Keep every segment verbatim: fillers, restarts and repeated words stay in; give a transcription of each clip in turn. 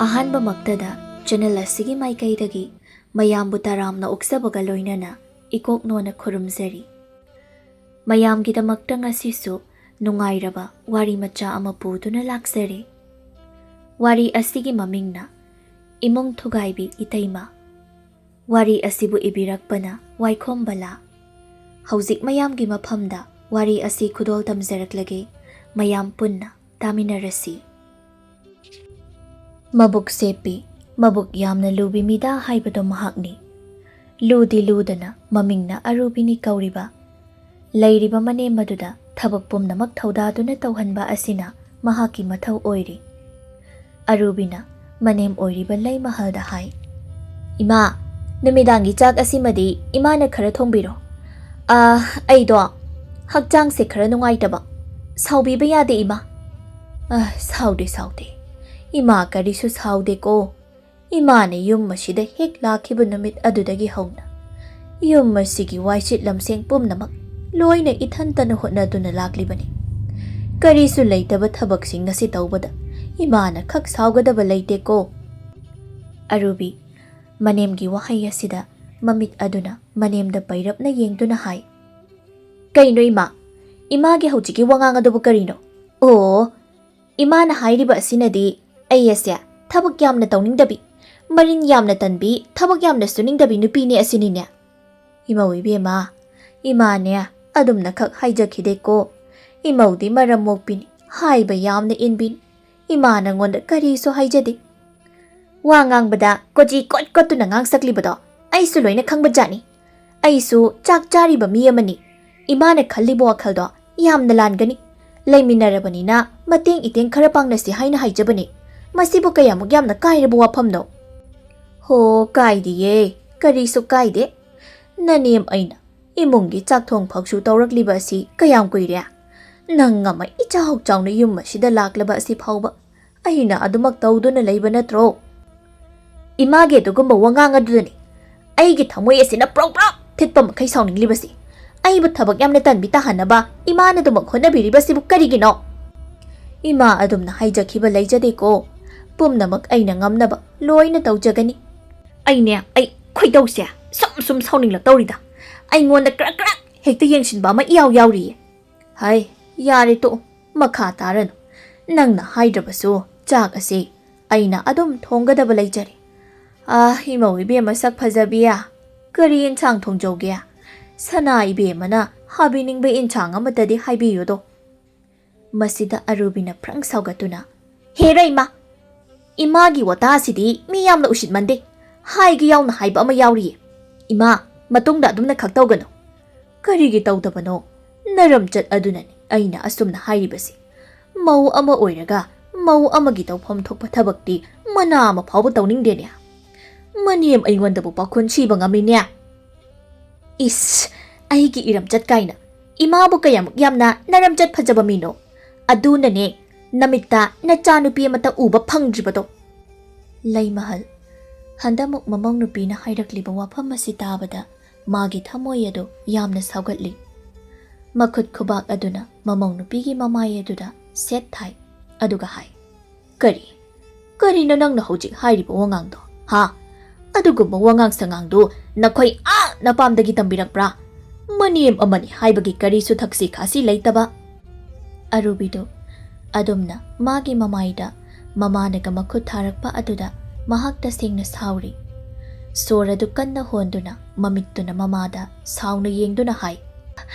ꯑꯍꯥꯟꯕꯃꯛꯇꯗ channel ꯑꯁꯤꯒꯤ ꯃꯥꯏꯀꯩꯗꯒꯤ ꯃꯌꯥꯝꯕꯨ ꯇꯔꯥꯝꯅ ꯑꯣꯛꯆꯕꯒ ꯂꯣꯏꯅꯅ ꯏꯀꯣꯛꯅꯣꯅ ꯈꯨꯔꯨꯝꯖꯔꯤ꯫ ꯃꯌꯥꯝꯒꯤꯗꯃꯛꯇ ꯉꯁꯤꯁꯨ ꯅꯨꯡꯉꯥꯏꯔꯕ ꯋꯥꯔꯤ ꯃꯆꯥ ꯑꯃ ꯄꯨꯗꯨꯅ ꯂꯥꯛꯆꯔꯤ꯫ ꯋꯥꯔꯤ ꯑꯁꯤꯒꯤ ꯃꯃꯤꯡꯅ ꯏꯃꯨꯡ ꯊꯨꯒꯥꯏꯕꯤ ꯏꯇꯩꯃ꯫ ꯋꯥꯔꯤ ꯑꯁꯤꯕꯨ ꯏꯕꯤꯔꯛꯄꯅ ꯋꯥꯏꯈꯣꯝ ꯕꯂꯥ꯫ ꯍꯧꯖꯤꯛ ꯃꯌꯥꯝꯒꯤ ꯃꯐꯝꯗ ꯋꯥꯔꯤ ꯑꯁꯤ ꯈꯨꯗꯣꯜ ꯇꯝꯖꯔꯛꯂꯒꯦ꯫ ꯃꯌꯥꯝ ꯄꯨꯟꯅ ꯇꯥꯃꯤꯟꯅꯔꯁꯤ꯫ ꯃꯕꯨꯛ ꯁꯦꯞꯄꯤ, ꯃꯕꯨꯛ ꯌꯥꯝꯅ ꯂꯨꯕꯤ ꯃꯤꯗꯥ ꯍꯥꯏꯕꯗꯣ ꯃꯍꯥꯛꯅꯤ꯫ ꯂꯨꯗꯤ ꯂꯨꯗꯅ ꯃꯃꯤꯡꯅ ꯑꯔꯨꯕꯤꯅꯤ ꯀꯧꯔꯤꯕ꯫ ꯂꯩꯔꯤꯕ ꯃꯅꯦꯝ ꯑꯗꯨꯗ ꯊꯕꯛ ꯄꯨꯝꯅꯃꯛ ꯊꯧꯗꯥꯗꯨꯅ ꯇꯧꯍꯟꯕ ꯑꯁꯤꯅ ꯃꯍꯥꯛꯀꯤ ꯃꯊꯧ ꯑꯣꯏꯔꯤ꯫ ꯑꯔꯨꯕꯤꯅ ꯃꯅꯦꯝ ꯑꯣꯏꯔꯤꯕ ꯂꯩꯃꯍꯜꯗ ꯍꯥꯏ, "ꯏꯃꯥ, ꯅꯨꯃꯤꯗꯥꯡꯒꯤ ꯆꯥꯛ ꯑꯁꯤꯃꯗꯤ ꯏꯃꯥꯅ ꯈꯔ ꯊꯣꯡꯕꯤꯔꯣ꯫ ꯑꯥ, ꯑꯩꯗꯣ ꯍꯛꯆꯥꯡꯁꯦ ꯈꯔ ꯅꯨꯡꯉꯥꯏꯇꯕ꯫ ꯁꯥꯎꯕꯤꯕ ꯌꯥꯗꯦ, ꯏꯃꯥ꯫" "ꯑꯥ, ꯁꯥꯎꯗꯦ, ꯁꯥꯎꯗꯦ꯫ ꯏꯃꯥ ꯀꯔꯤꯁꯨ ꯁꯥꯎꯗꯦꯀꯣ꯫ ꯏꯃꯥꯅ ꯌꯨꯝ ꯑꯁꯤꯗ ꯍꯦꯛ ꯂꯥꯛꯈꯤꯕ ꯅꯨꯃꯤꯠ ꯑꯗꯨꯗꯒꯤ ꯍꯧꯅ ꯌꯨꯝ ꯑꯁꯤꯒꯤ ꯋꯥꯏꯁꯤꯠ ꯂꯝꯁꯦꯡ ꯄꯨꯝꯅꯃꯛ ꯂꯣꯏꯅ ꯏꯊꯟꯇꯅ ꯍꯣꯠꯅꯗꯨꯅ ꯂꯥꯛꯂꯤꯕꯅꯤ꯫ ꯀꯔꯤꯁꯨ ꯂꯩꯇꯕ ꯊꯕꯛꯁꯤꯡ ꯑꯁꯤ ꯇꯧꯕꯗ ꯏꯃꯥꯅ ꯈꯛ ꯁꯥꯎꯒꯗꯕ ꯂꯩꯇꯦꯀꯣ꯫" ꯑꯔꯨꯕꯤ, ꯃꯅꯦꯝꯒꯤ ꯋꯥꯍꯩ ꯑꯁꯤꯗ ꯃꯃꯤꯠ ꯑꯗꯨꯅ ꯃꯅꯦꯝꯗ ꯄꯩꯔꯞꯅ ꯌꯦꯡꯗꯨꯅ ꯍꯥꯏ, "ꯀꯩꯅꯣ ꯏꯃꯥ? ꯏꯃꯥꯒꯤ ꯍꯧꯖꯤꯛꯀꯤ ꯋꯥꯉꯥꯡ ꯑꯗꯨꯕꯨ ꯀꯔꯤꯅꯣ? ꯑꯣ, ꯏꯃꯥꯅ ꯍꯥꯏꯔꯤꯕ ꯑꯁꯤꯅꯗꯤ ꯑꯩ ꯑꯁꯦ ꯊꯕꯛ ꯌꯥꯝꯅ ꯇꯧꯅꯤꯡꯗꯕꯤ, ꯃꯔꯤꯟ ꯌꯥꯝꯅ ꯇꯟꯕꯤ, ꯊꯕꯛ ꯌꯥꯝꯅ ꯁꯨꯅꯤꯡꯗꯕꯤ ꯅꯨꯄꯤꯅꯦ ꯑꯁꯤꯅꯤꯅꯦ꯫" "ꯏꯃꯧ ꯏꯕꯦꯝꯃ, ꯏꯃꯥꯅꯦ ꯑꯗꯨꯝꯅ ꯈꯛ ꯍꯥꯏꯖꯈꯤꯗꯦꯀꯣ꯫ ꯏꯃꯧꯗꯤ ꯃꯔꯝ ꯃꯣꯛꯄꯤꯅꯤ, ꯍꯥꯏꯕ ꯌꯥꯝꯅ ꯏꯟꯕꯤꯅꯤ꯫ ꯏꯃꯥ ꯅꯉꯣꯟꯗ ꯀꯔꯤꯁꯨ ꯍꯥꯏꯖꯗꯦ꯫ ꯋꯥ ꯉꯥꯡꯕꯗ ꯀꯣꯆꯤ ꯀꯣꯠ ꯀꯣꯠꯇꯨꯅ ꯉꯥꯡꯁꯛꯂꯤꯕꯗꯣ ꯑꯩꯁꯨ ꯂꯣꯏꯅ ꯈꯪꯕ ꯖꯥꯠꯅꯤ꯫ ꯑꯩꯁꯨ ꯆꯥꯛ ꯆꯥꯔꯤꯕ ꯃꯤ ꯑꯃꯅꯤ꯫ ꯏꯃꯥꯅ ꯈꯜꯂꯤꯕ ꯋꯥꯈꯜꯗꯣ ꯌꯥꯝꯅ ꯂꯥꯟꯒꯅꯤ꯫ ꯂꯩꯃꯤꯟꯅꯔꯕꯅꯤꯅ ꯃꯇꯦꯡ ꯏꯇꯦꯡ ꯈꯔ ꯄꯥꯡꯅꯁꯤ ꯍꯥꯏꯅ ꯍꯥꯏꯖꯕꯅꯤ꯫ ꯃꯁꯤꯕꯨ ꯀꯌꯥꯃꯨꯛ ꯌꯥꯝꯅ ꯀꯥꯏꯔꯕ ꯋꯥꯐꯝꯅꯣ?" "ꯍꯣ, ꯀꯥꯏꯗꯤꯌꯦ, ꯀꯔꯤꯁꯨ ꯀꯥꯏꯗꯦ꯫ ꯅꯅꯦꯝ ꯑꯩꯅ ꯏꯃꯨꯡꯒꯤ ꯆꯥꯛ ꯊꯣꯡ ꯐꯥꯎꯁꯨ ꯇꯧꯔꯛꯂꯤꯕ ꯑꯁꯤ ꯀꯌꯥꯝ ꯀꯨꯏꯔꯦ? ꯅꯪ ꯑꯃ ꯏꯆꯥꯎ ꯆꯥꯎꯅ ꯌꯨꯝ ꯑꯁꯤꯗ ꯂꯥꯛꯂꯕ ꯑꯁꯤ ꯐꯥꯎꯕ ꯑꯩꯅ ꯑꯗꯨꯃꯛ ꯇꯧꯗꯨꯅ ꯂꯩꯕ ꯅꯠꯇ꯭ꯔꯣ?" "ꯏꯃꯥꯒꯤ ꯑꯗꯨꯒꯨꯝꯕ ꯋꯥꯉꯥꯡ ꯑꯗꯨꯗꯅꯤ ꯑꯩꯒꯤ ꯊꯃꯣꯏ ꯑꯁꯤꯅ ꯄ꯭ꯔꯣꯛ ꯄ꯭ꯔꯣꯛ ꯊꯤꯠꯄ ꯃꯈꯩ ꯁꯥꯎꯅꯤꯡꯂꯤꯕꯁꯤ꯫ ꯑꯩꯕꯨ ꯊꯕꯛ ꯌꯥꯝꯅ ꯇꯟꯕꯤ ꯇꯥꯍꯟꯅꯕ ꯏꯃꯥꯅ ꯑꯗꯨꯃꯛ ꯍꯣꯠꯅꯕꯤꯔꯤꯕꯁꯤꯕꯨ ꯀꯔꯤꯒꯤꯅꯣ?" "ꯏꯃꯥ ꯑꯗꯨꯝꯅ ꯍꯥꯏꯖꯈꯤꯕ ꯂꯩꯖꯗꯦꯀꯣ꯫ ꯄꯨꯝꯅꯃꯛ ꯑꯩꯅ ꯉꯝꯅꯕ ꯂꯣꯏꯅ ꯇꯧꯖꯒꯅꯤ꯫ ꯑꯩꯅꯦ, ꯑꯩ ꯈꯣꯏꯗꯧꯁꯦ ꯁꯨꯝ ꯁꯨꯝ ꯁꯥꯎꯅꯤꯡꯂꯛꯇꯧꯔꯤꯗ꯫ ꯑꯩꯉꯣꯟꯗ ꯀ꯭ꯔꯛ ꯀ꯭ꯔꯛ ꯍꯦꯛꯇ ꯌꯦꯡꯁꯤꯟꯕ ꯑꯃ ꯏꯌꯥꯎ ꯌꯥꯎꯔꯤꯌꯦ꯫ ꯍꯩ, ꯌꯥꯔꯦ ꯇꯣꯛꯑꯣ, ꯃꯈꯥ ꯇꯥꯔꯅꯨ꯫ ꯅꯪꯅ ꯍꯥꯏꯗ꯭ꯔꯕꯁꯨ ꯆꯥꯛ ꯑꯁꯤ ꯑꯩꯅ ꯑꯗꯨꯝ ꯊꯣꯡꯒꯗꯕ ꯂꯩꯖꯔꯦ꯫ ꯑꯥ, ꯏꯃꯧ ꯏꯕꯦꯝꯃ ꯁꯛ ꯐꯖꯕꯤꯌꯥ, ꯀꯔꯤ ꯏꯟꯁꯥꯡ ꯊꯣꯡꯖꯧꯒꯦ? ꯁꯅꯥ ꯏꯕꯦꯝꯃꯅ ꯍꯥꯕꯤꯅꯤꯡꯕ ꯏꯟꯁꯥꯡ ꯑꯃꯠꯇꯗꯤ ꯍꯥꯏꯕꯤꯌꯨꯗꯣ꯫ ꯃꯁꯤꯗ ꯑꯔꯨꯕꯤꯅ ꯐ꯭ꯔꯪ ꯁꯥꯎꯒꯠꯇꯨꯅ, "ꯍꯦꯔ ꯏꯃꯥ! ꯏꯃꯥꯒꯤ ꯋꯥꯇꯥꯁꯤꯗꯤ ꯃꯤ ꯌꯥꯝꯅ ꯎꯁꯤꯠꯃꯟꯗꯦ꯫ ꯍꯥꯏꯒꯦ ꯌꯥꯎꯅ ꯍꯥꯏꯕ ꯑꯃ ꯌꯥꯎꯔꯤꯌꯦ꯫ ꯏꯃꯥ, ꯃꯇꯨꯡꯗ ꯑꯗꯨꯝꯅ ꯈꯛ ꯇꯧꯒꯅꯨ꯫" "ꯀꯔꯤꯒꯤ ꯇꯧꯗꯕꯅꯣ? ꯅꯔꯝꯆꯠ ꯑꯗꯨꯅꯅꯤ ꯑꯩꯅ ꯑꯁꯨꯝꯅ ꯍꯥꯏꯔꯤꯕꯁꯤ꯫ ꯃꯧ ꯑꯃ ꯑꯣꯏꯔꯒ ꯃꯧ ꯑꯃꯒꯤ ꯇꯧꯐꯝ ꯊꯣꯛꯄ ꯊꯕꯛꯇꯤ ꯃꯅꯥ ꯑꯃ ꯐꯥꯎꯕ ꯇꯧꯅꯤꯡꯗꯦꯅꯦ꯫ ꯃꯅꯦꯝ ꯑꯩꯉꯣꯟꯗꯕꯨ ꯄꯥꯈꯣꯟ ꯁꯤꯕ ꯉꯝꯃꯤꯅꯦ꯫" "ꯏꯁ, ꯑꯩꯒꯤ ꯏꯔꯝꯆꯠ ꯀꯥꯏꯅ꯫ ꯏꯃꯥꯕꯨ ꯀꯌꯥꯃꯨꯛ ꯌꯥꯝꯅ ꯅꯔꯝꯆꯠ ꯐꯖꯕ ꯃꯤꯅꯣ? ꯑꯗꯨꯅꯅꯦ ꯅꯃꯤꯠꯇ ꯅꯆꯥꯅꯨꯄꯤ ꯑꯃꯠꯇ ꯎꯕ ꯐꯪꯗ꯭ꯔꯤꯕꯗꯣ꯫" ꯂꯩꯃꯍꯜ, ꯍꯟꯗꯛꯃꯨꯛ ꯃꯃꯧ ꯅꯨꯄꯤꯅ ꯍꯥꯏꯔꯛꯂꯤꯕ ꯋꯥꯐꯝ ꯑꯁꯤ ꯇꯥꯕꯗ ꯃꯥꯒꯤ ꯊꯃꯣꯏ ꯑꯗꯨ ꯌꯥꯝꯅ ꯁꯥꯎꯒꯠꯂꯤ꯫ ꯃꯈꯨꯠ ꯈꯨꯕꯥꯛ ꯑꯗꯨꯅ ꯃꯃꯧ ꯅꯨꯄꯤꯒꯤ ꯃꯃꯥꯏ ꯑꯗꯨꯗ ꯁꯦꯠ ꯊꯥꯏ, ꯑꯗꯨꯒ ꯍꯥꯏ, "ꯀꯔꯤ? ꯀꯔꯤꯅꯣ ꯅꯪꯅ ꯍꯧꯖꯤꯛ ꯍꯥꯏꯔꯤꯕ ꯋꯥꯉꯥꯡꯗꯣ, ꯍꯥ? ꯑꯗꯨꯒꯨꯝꯕ ꯋꯥꯉꯥꯡ ꯁꯉꯥꯡꯗꯨ ꯅꯈꯣꯏ ꯑꯥ ꯅꯄꯥꯝꯗꯒꯤ ꯇꯝꯕꯤꯔꯛꯄ꯭ꯔꯥ? ꯃꯅꯦꯝ ꯑꯃꯅꯤ ꯍꯥꯏꯕꯒꯤ ꯀꯔꯤꯁꯨ ꯊꯛꯁꯤ ꯈꯥꯁꯤ ꯂꯩꯇꯕ꯫" ꯑꯔꯨꯕꯤꯗꯨ ꯑꯗꯨꯝꯅ ꯃꯥꯒꯤ ꯃꯃꯥꯏꯗ ꯃꯃꯥꯅꯒ ꯃꯈꯨꯠ ꯊꯥꯔꯛꯄ ꯑꯗꯨꯗ ꯃꯍꯥꯛ ꯇꯁꯦꯡꯅ ꯁꯥꯎꯔꯤ꯫ ꯁꯣꯔ ꯑꯗꯨ ꯀꯟꯅ ꯍꯣꯟꯗꯨꯅ ꯃꯃꯤꯠꯇꯨꯅ ꯃꯃꯥꯗ ꯁꯥꯎꯅ ꯌꯦꯡꯗꯨꯅ ꯍꯥꯏ,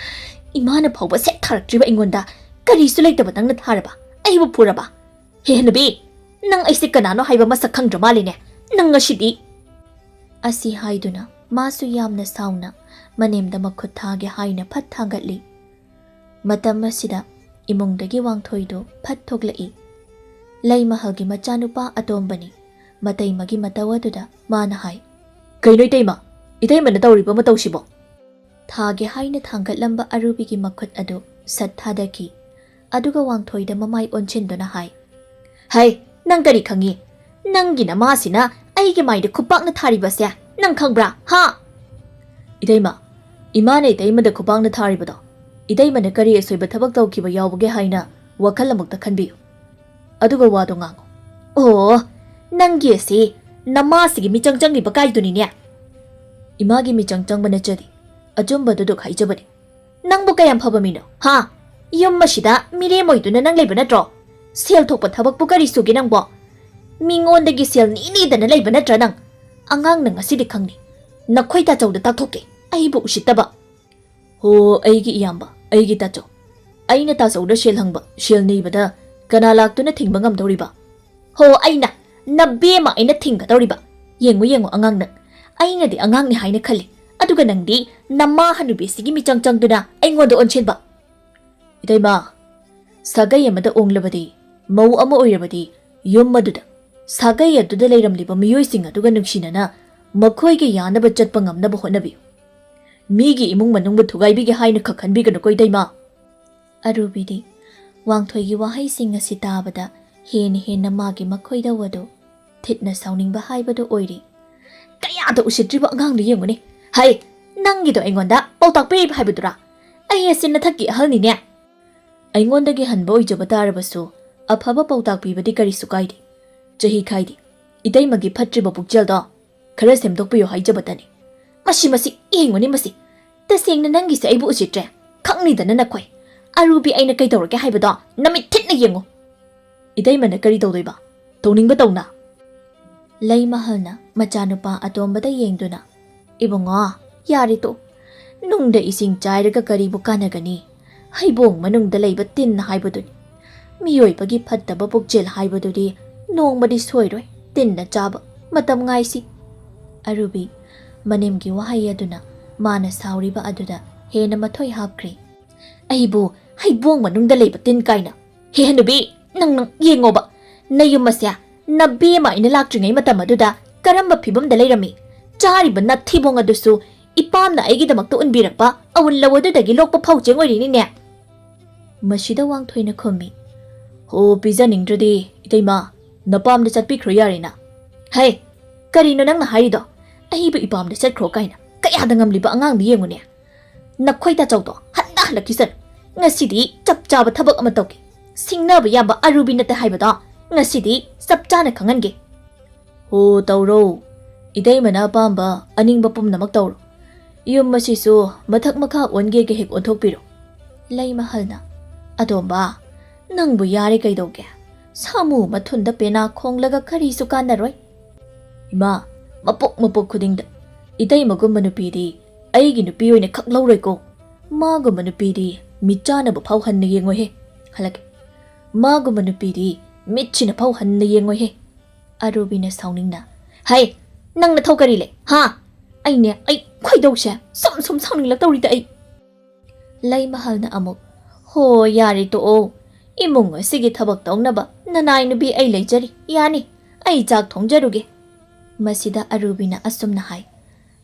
"ꯏꯃꯥꯅ ꯐꯥꯎꯕ ꯁꯦꯠ ꯊꯥꯔꯛꯇ꯭ꯔꯤꯕ ꯑꯩꯉꯣꯟꯗ ꯀꯔꯤꯁꯨ ꯂꯩꯇꯕ ꯅꯪꯅ ꯊꯥꯔꯕ? ꯑꯩꯕꯨ ꯐꯨꯔꯕ? ꯍꯦ ꯍꯅꯨꯕꯤ, ꯅꯪ ꯑꯩꯁꯦ ꯀꯅꯥꯅꯣ ꯍꯥꯏꯕ ꯃꯁꯛ ꯈꯪꯗ꯭ꯔ ꯃꯥꯜꯂꯦꯅꯦ꯫ ꯅꯪ ꯉꯁꯤꯗꯤ꯫" ꯑꯁꯤ ꯍꯥꯏꯗꯨꯅ ꯃꯥꯁꯨ ꯌꯥꯝꯅ ꯁꯥꯎꯅ ꯃꯅꯦꯝꯗ ꯃꯈꯨꯠ ꯊꯥꯒꯦ ꯍꯥꯏꯅ ꯐꯠ ꯊꯥꯡꯒꯠꯂꯤ꯫ ꯃꯇꯝ ꯑꯁꯤꯗ ꯏꯃꯨꯡꯗꯒꯤ ꯋꯥꯡꯊꯣꯏꯗꯨ ꯐꯠ ꯊꯣꯛꯂꯛꯏ꯫ ꯂꯩꯃꯍꯜꯒꯤ ꯃꯆꯥꯅꯨꯄꯥ ꯑꯇꯣꯝꯕꯅꯤ꯫ ꯃꯇꯩꯃꯒꯤ ꯃꯇꯧ ꯑꯗꯨꯗ ꯃꯥꯅ ꯍꯥꯏ, "ꯀꯩꯅꯣ ꯏꯇꯩꯃ? ꯏꯇꯩꯃꯅ ꯇꯧꯔꯤꯕ ꯃꯇꯧꯁꯤꯕꯣ?" ꯊꯥꯒꯦ ꯍꯥꯏꯅ ꯊꯥꯡꯒꯠꯂꯝꯕ ꯑꯔꯨꯕꯤꯒꯤ ꯃꯈꯨꯠ ꯑꯗꯨ ꯁꯠ ꯊꯥꯗꯈꯤ꯫ ꯑꯗꯨꯒ ꯋꯥꯡꯊꯣꯏꯗ ꯃꯃꯥꯏ ꯑꯣꯟꯁꯤꯟꯗꯨꯅ ꯍꯥꯏ, "ꯍꯩ, ꯅꯪ ꯀꯔꯤ ꯈꯪꯉꯤ? ꯅꯪꯒꯤ ꯅꯃꯥꯁꯤꯅ ꯑꯩꯒꯤ ꯃꯥꯏꯗ ꯈꯨꯄꯥꯛꯅ ꯊꯥꯔꯤꯕꯁꯦ ꯅꯪ ꯈꯪꯕ꯭ꯔꯥ, ꯍꯥ?" "ꯏꯇꯩꯃ, ꯏꯃꯥꯅ ꯏꯇꯩꯃꯗ ꯈꯨꯄꯥꯛꯅ ꯊꯥꯔꯤꯕꯗꯣ, ꯏꯇꯩꯃꯅ ꯀꯔꯤ ꯑꯁꯣꯏꯕ ꯊꯕꯛ ꯇꯧꯈꯤꯕ ꯌꯥꯎꯕꯒꯦ ꯍꯥꯏꯅ ꯋꯥꯈꯜ ꯑꯃꯨꯛꯇ ꯈꯟꯕꯤꯌꯨ꯫ ꯑꯗꯨꯒ ꯋꯥꯗꯣ ꯉꯥꯡꯉꯨ꯫" ꯑꯣ, ꯅꯪꯒꯤ ꯑꯁꯤ ꯅꯃꯥꯁꯤꯒꯤ ꯃꯤꯆꯪ ꯆꯪꯂꯤꯕ ꯀꯥꯏꯗꯨꯅꯤꯅꯦ꯫ ꯏꯃꯥꯒꯤ ꯃꯤꯆꯪ ꯆꯪꯕ ꯅꯠꯆꯗꯦ, ꯑꯆꯨꯝꯕꯗꯨꯗꯨ ꯍꯥꯏꯖꯕꯅꯤ꯫ ꯅꯪꯕꯨ ꯀꯌꯥꯝ ꯐꯕ ꯃꯤꯅꯣ, ꯍꯥ? ꯌꯨꯝ ꯑꯁꯤꯗ ꯃꯤꯔꯦꯝ ꯑꯣꯏꯗꯨꯅ ꯅꯪ ꯂꯩꯕ ꯅꯠꯇ꯭ꯔꯣ? ꯁꯦꯜ ꯊꯣꯛꯄ ꯊꯕꯛꯄꯨ ꯀꯔꯤ ꯁꯨꯒꯦ ꯅꯪꯕꯣ? ꯃꯤꯉꯣꯟꯗꯒꯤ ꯁꯦꯜ ꯅꯤ ꯅꯤꯗꯅ ꯂꯩꯕ ꯅꯠꯇ꯭ꯔꯥ ꯅꯪ? ꯑꯉꯥꯡꯅ ꯉꯁꯤꯗꯤ ꯈꯪꯅꯤ꯫ ꯅꯈꯣꯏ ꯇꯥꯆꯧꯗ ꯇꯥꯛꯊꯣꯛꯀꯦ, ꯑꯩꯕꯨ ꯎꯁꯤꯠꯇꯕ꯫ ꯍꯣ, ꯑꯩꯒꯤ ꯏꯌꯥꯝꯕ, ꯑꯩꯒꯤ ꯇꯥꯆꯧ꯫ ꯑꯩꯅ ꯇꯥꯆꯧꯗ ꯁꯦꯜ ꯍꯪꯕ, ꯁꯦꯜ ꯅꯤꯕꯗ ꯀꯅꯥ ꯂꯥꯛꯇꯨꯅ ꯊꯤꯡꯕ ꯉꯝꯗꯧꯔꯤꯕ? ꯍꯣ, ꯑꯩꯅ, ꯅꯕꯦꯝꯃ ꯑꯩꯅ ꯊꯤꯡꯒꯗꯧꯔꯤꯕ? ꯌꯦꯡꯉꯨ, ꯌꯦꯡꯉꯨ, ꯑꯉꯥꯡ ꯅꯪ꯫ ꯑꯩꯅꯗꯤ ꯑꯉꯥꯡꯅꯤ ꯍꯥꯏꯅ ꯈꯜꯂꯤ, ꯑꯗꯨꯒ ꯅꯪꯗꯤ ꯅꯃꯥ ꯍꯅꯨꯕꯤꯁꯤꯒꯤ ꯃꯤꯆꯪ ꯆꯪꯗꯨꯅ ꯑꯩꯉꯣꯟꯗ ꯑꯣꯟꯁꯤꯟꯕ꯫ ꯏꯇꯩꯃ, ꯁꯥꯒꯩ ꯑꯃꯗ ꯑꯣꯡꯂꯕꯗꯤ, ꯃꯧ ꯑꯃ ꯑꯣꯏꯔꯕꯗꯤ, ꯌꯨꯝ ꯑꯗꯨꯗ, ꯁꯥꯒꯩ ꯑꯗꯨꯗ ꯂꯩꯔꯝꯂꯤꯕ ꯃꯤꯑꯣꯏꯁꯤꯡ ꯑꯗꯨꯒ ꯅꯨꯡꯁꯤꯅꯅ ꯃꯈꯣꯏꯒꯤ ꯌꯥꯅꯕ ꯆꯠꯄ ꯉꯝꯅꯕ ꯍꯣꯠꯅꯕꯤꯌꯨ꯫ ꯃꯤꯒꯤ ꯏꯃꯨꯡ ꯃꯅꯨꯡꯕꯨ ꯊꯨꯒꯥꯏꯕꯤꯒꯦ ꯍꯥꯏꯅ ꯈꯟꯕꯤꯒꯅꯨꯀꯣ, ꯏꯇꯩꯃ꯫ ꯑꯔꯨꯕꯤꯗꯤ ꯋꯥꯡꯊꯣꯏꯒꯤ ꯋꯥꯍꯩꯁꯤꯡ ꯑꯁꯤ ꯇꯥꯕꯗ ꯍꯦꯟꯅ ꯍꯦꯟꯅ ꯃꯥꯒꯤ ꯃꯈꯣꯏꯗꯧ ꯑꯗꯨ ꯊꯤꯠꯅ ꯁꯥꯎꯅꯤꯡꯕ ꯍꯥꯏꯕꯗꯨ ꯑꯣꯏꯔꯤ꯫ ꯀꯌꯥꯗ ꯎꯁꯤꯠꯇ꯭ꯔꯤꯕ ꯑꯉꯥꯡꯅꯣ ꯌꯦꯡꯉꯨꯅꯦ꯫ ꯍꯩ, ꯅꯪꯒꯤꯗꯣ ꯑꯩꯉꯣꯟꯗ ꯄꯥꯎꯇꯥꯛ ꯄꯤꯔꯤꯕ ꯍꯥꯏꯕꯗꯨꯔꯥ? ꯑꯩ ꯑꯁꯤ ꯅꯊꯛꯀꯤ ꯑꯍꯜꯅꯤꯅꯦ꯫ ꯑꯩꯉꯣꯟꯗꯒꯤ ꯍꯟꯕ ꯑꯣꯏꯖꯕ ꯇꯥꯔꯕꯁꯨ, ꯑꯐꯕ ꯄꯥꯎꯇꯥꯛ ꯄꯤꯕꯗꯤ ꯀꯔꯤꯁꯨ ꯀꯥꯏꯗꯦ꯫ ꯆꯍꯤ ꯈꯥꯏꯗꯦ꯫ ꯏꯇꯩꯃꯒꯤ ꯐꯠꯇ꯭ꯔꯤꯕ ꯄꯨꯛꯆꯦꯜꯗꯣ ꯈꯔ ꯁꯦꯝꯗꯣꯛꯄꯤꯌꯨ ꯍꯥꯏꯖꯕꯇꯅꯤ꯫ ꯃꯁꯤ, ꯃꯁꯤ, ꯌꯦꯡꯉꯨꯅꯦ ꯃꯁꯤ꯫ ꯇꯁꯦꯡꯅ ꯅꯪꯒꯤꯁꯦ ꯑꯩꯕꯨ ꯎꯁꯤꯠꯇ꯭ꯔꯦ꯫ ꯈꯪꯅꯤꯗꯅ ꯅꯈꯣꯏ꯫ ꯑꯔꯨꯕꯤ ꯑꯩꯅ ꯀꯩ ꯇꯧꯔꯒꯦ ꯍꯥꯏꯕꯗꯣ ꯅꯃꯤꯠ ꯊꯤꯠꯅ ꯌꯦꯡꯉꯨ꯫ ꯏꯇꯩꯃꯅ ꯀꯔꯤ ꯇꯧꯗꯣꯏꯕ? ꯇꯧꯅꯤꯡꯕ ꯇꯧꯅ꯫ ꯂꯩꯃꯍꯜꯅ ꯃꯆꯥꯅꯨꯄꯥ ꯑꯇꯣꯝꯕꯗ ꯌꯦꯡꯗꯨꯅ, "ꯏꯕꯨꯡꯉꯣ, ꯌꯥꯔꯦ ꯇꯣꯛ꯫ ꯅꯨꯡꯗ ꯏꯁꯤꯡ ꯆꯥꯏꯔꯒ ꯀꯔꯤꯕꯨ ꯀꯥꯟꯅꯒꯅꯤ? ꯍꯩꯕꯣꯡ ꯃꯅꯨꯡꯗ ꯂꯩꯕ ꯇꯤꯟ ꯍꯥꯏꯕꯗꯨꯅꯤ꯫ ꯃꯤꯑꯣꯏꯕꯒꯤ ꯐꯠꯇꯕ ꯄꯨꯛꯆꯦꯜ ꯍꯥꯏꯕꯗꯨꯗꯤ ꯅꯣꯡꯃꯗꯤ ꯁꯣꯏꯔꯣꯏ ꯇꯤꯟꯅ ꯆꯥꯕ꯫ ꯃꯇꯝ ꯉꯥꯏꯁꯤ꯫" ꯑꯔꯨꯕꯤ ꯃꯅꯦꯝꯒꯤ ꯋꯥꯍꯩ ꯑꯗꯨꯅ ꯃꯥꯅ ꯁꯥꯎꯔꯤꯕ ꯑꯗꯨꯗ ꯍꯦꯟꯅ ꯃꯊꯣꯏ ꯍꯥꯞꯈ꯭ꯔꯦ꯫ "ꯑꯩꯕꯨ ꯍꯩꯕꯣꯡ ꯃꯅꯨꯡꯗ ꯂꯩꯕ ꯇꯤꯟ ꯀꯥꯏꯅ? ꯍꯦ ꯍꯅꯨꯕꯤ, ꯅꯪ, ꯅꯪ ꯌꯦꯡꯉꯣꯕ, ꯅꯌꯨꯝ ꯑꯁꯦ ꯅꯕꯦꯝꯃ ꯑꯩꯅ ꯂꯥꯛꯇ꯭ꯔꯤꯉꯩ ꯃꯇꯝ ꯑꯗꯨꯗ ꯀꯔꯝꯕ ꯐꯤꯕꯝꯗ ꯂꯩꯔꯝꯃꯤ? ꯆꯥꯔꯤꯕ ꯅꯥꯊꯤꯕꯣꯡ ꯑꯗꯨꯁꯨ ꯏꯄꯥꯝꯅ ꯑꯩꯒꯤꯗꯃꯛꯇ ꯎꯟꯕꯤꯔꯛꯄ ꯑꯋꯨꯟ ꯂꯧ ꯑꯗꯨꯗꯒꯤ ꯂꯣꯛꯄ ꯐꯧ ꯆꯦꯡ ꯑꯣꯏꯔꯤꯅꯤꯅꯦ꯫" ꯃꯁꯤꯗ ꯋꯥꯡꯊꯣꯏꯅ ꯈꯨꯝꯃꯤ, "ꯍꯣ, ꯄꯤꯖꯅꯤꯡꯗ꯭ꯔꯗꯤ, ꯏꯇꯩꯃ, ꯅꯄꯥꯝꯗ ꯆꯠꯄꯤꯈ꯭ꯔꯣ ꯌꯥꯔꯦꯅ꯫" "ꯍꯩ, ꯀꯔꯤꯅꯣ ꯅꯪꯅ ꯍꯥꯏꯔꯤꯗꯣ? ꯑꯩꯕꯨ ꯏꯄꯥꯝꯗ ꯆꯠꯈ꯭ꯔꯣ ꯀꯥꯏꯅ ꯀꯌꯥꯗ ꯉꯝꯂꯤꯕ ꯑꯉꯥꯡꯅꯣ ꯌꯦꯡꯉꯨꯅꯦ꯫ ꯅꯈꯣꯏ ꯇꯥꯆꯧꯗꯣ ꯍꯟꯗ ꯍꯜꯂꯛꯈꯤꯁꯅꯨ꯫ ꯉꯁꯤꯗꯤ ꯆꯞ ꯆꯥꯕ ꯊꯕꯛ ꯑꯃ ꯇꯧꯒꯦ꯫ ꯁꯤꯡꯅꯕ ꯌꯥꯕ ꯑꯔꯨꯕꯤ ꯅꯠꯇꯦ ꯍꯥꯏꯕꯗꯣ ꯉꯁꯤꯗꯤ ꯆꯞ ꯆꯥꯅ ꯈꯪꯍꯟꯒꯦ꯫ "ꯍꯣ, ꯇꯧꯔꯣ꯫ ꯏꯇꯩꯃꯅ ꯑꯄꯥꯝꯕ ꯑꯅꯤꯡꯕ ꯄꯨꯝꯅꯃꯛ ꯇꯧꯔꯣ꯫ ꯌꯨꯝ ꯑꯁꯤꯁꯨ ꯃꯊꯛ ꯃꯈꯥ ꯑꯣꯟꯒꯦꯒ ꯍꯦꯛ ꯑꯣꯟꯊꯣꯛꯄꯤꯔꯣ꯫" ꯂꯩꯃꯍꯜꯅ, "ꯑꯗꯣꯝꯕ, ꯅꯪꯕꯨ ꯌꯥꯔꯦ ꯀꯩꯗꯧꯒꯦ? ꯁꯥꯃꯨ ꯃꯊꯨꯟꯗ ꯄꯦꯅꯥ ꯈꯣꯡꯂꯒ ꯀꯔꯤꯁꯨ ꯀꯥꯟꯅꯔꯣꯏ꯫" "ꯏꯃꯥ, ꯃꯄꯣꯛ ꯃꯄꯣꯛ ꯈꯨꯗꯤꯡꯗ ꯏꯇꯩꯃꯒꯨꯝꯕ ꯅꯨꯄꯤꯗꯤ ꯑꯩꯒꯤ ꯅꯨꯄꯤ ꯑꯣꯏꯅ ꯈꯛ ꯂꯧꯔꯣꯏꯀꯣ꯫ ꯃꯥꯒꯨꯝꯕ ꯅꯨꯄꯤꯗꯤ ꯃꯤꯠ ꯆꯥꯅꯕ ꯐꯥꯎ ꯍꯟꯅ ꯌꯦꯡꯉꯣꯏꯍꯦ꯫ ꯍꯜꯂꯛꯀꯦ꯫ ꯃꯥꯒꯨꯝꯕ ꯅꯨꯄꯤꯗꯤ ꯃꯤꯠꯁꯤꯅ ꯐꯥꯎ ꯍꯟꯅ ꯌꯦꯡꯉꯣꯏꯍꯦ꯫" ꯑꯔꯨꯕꯤꯅ ꯁꯥꯎꯅꯤꯡꯅ, "ꯍꯩ, ꯅꯪ ꯅꯊꯧ ꯀꯔꯤ ꯂꯩ, ꯍꯥ? ꯑꯩꯅꯦ, ꯑꯩ ꯈꯣꯏꯗꯧꯁꯦ ꯁꯨꯝ ꯁꯨꯝ ꯁꯥꯎꯅꯤꯡꯂꯛꯇꯧꯔꯤꯗ ꯑꯩ꯫" ꯂꯩꯃꯍꯜꯅ ꯑꯃꯨꯛ, "ꯍꯣ, ꯌꯥꯔꯦ, ꯇꯣꯛꯑꯣ꯫ ꯏꯃꯨꯡ ꯑꯁꯤꯒꯤ ꯊꯕꯛ ꯇꯧꯅꯕ ꯅꯅꯥꯏ ꯅꯨꯄꯤ ꯑꯩ ꯂꯩꯖꯔꯤ, ꯌꯥꯅꯤ꯫ ꯑꯩ ꯆꯥꯛ ꯊꯣꯡꯖꯔꯨꯒꯦ꯫" ꯃꯁꯤꯗ ꯑꯔꯨꯕꯤꯅ ꯑꯁꯨꯝꯅ ꯍꯥꯏ,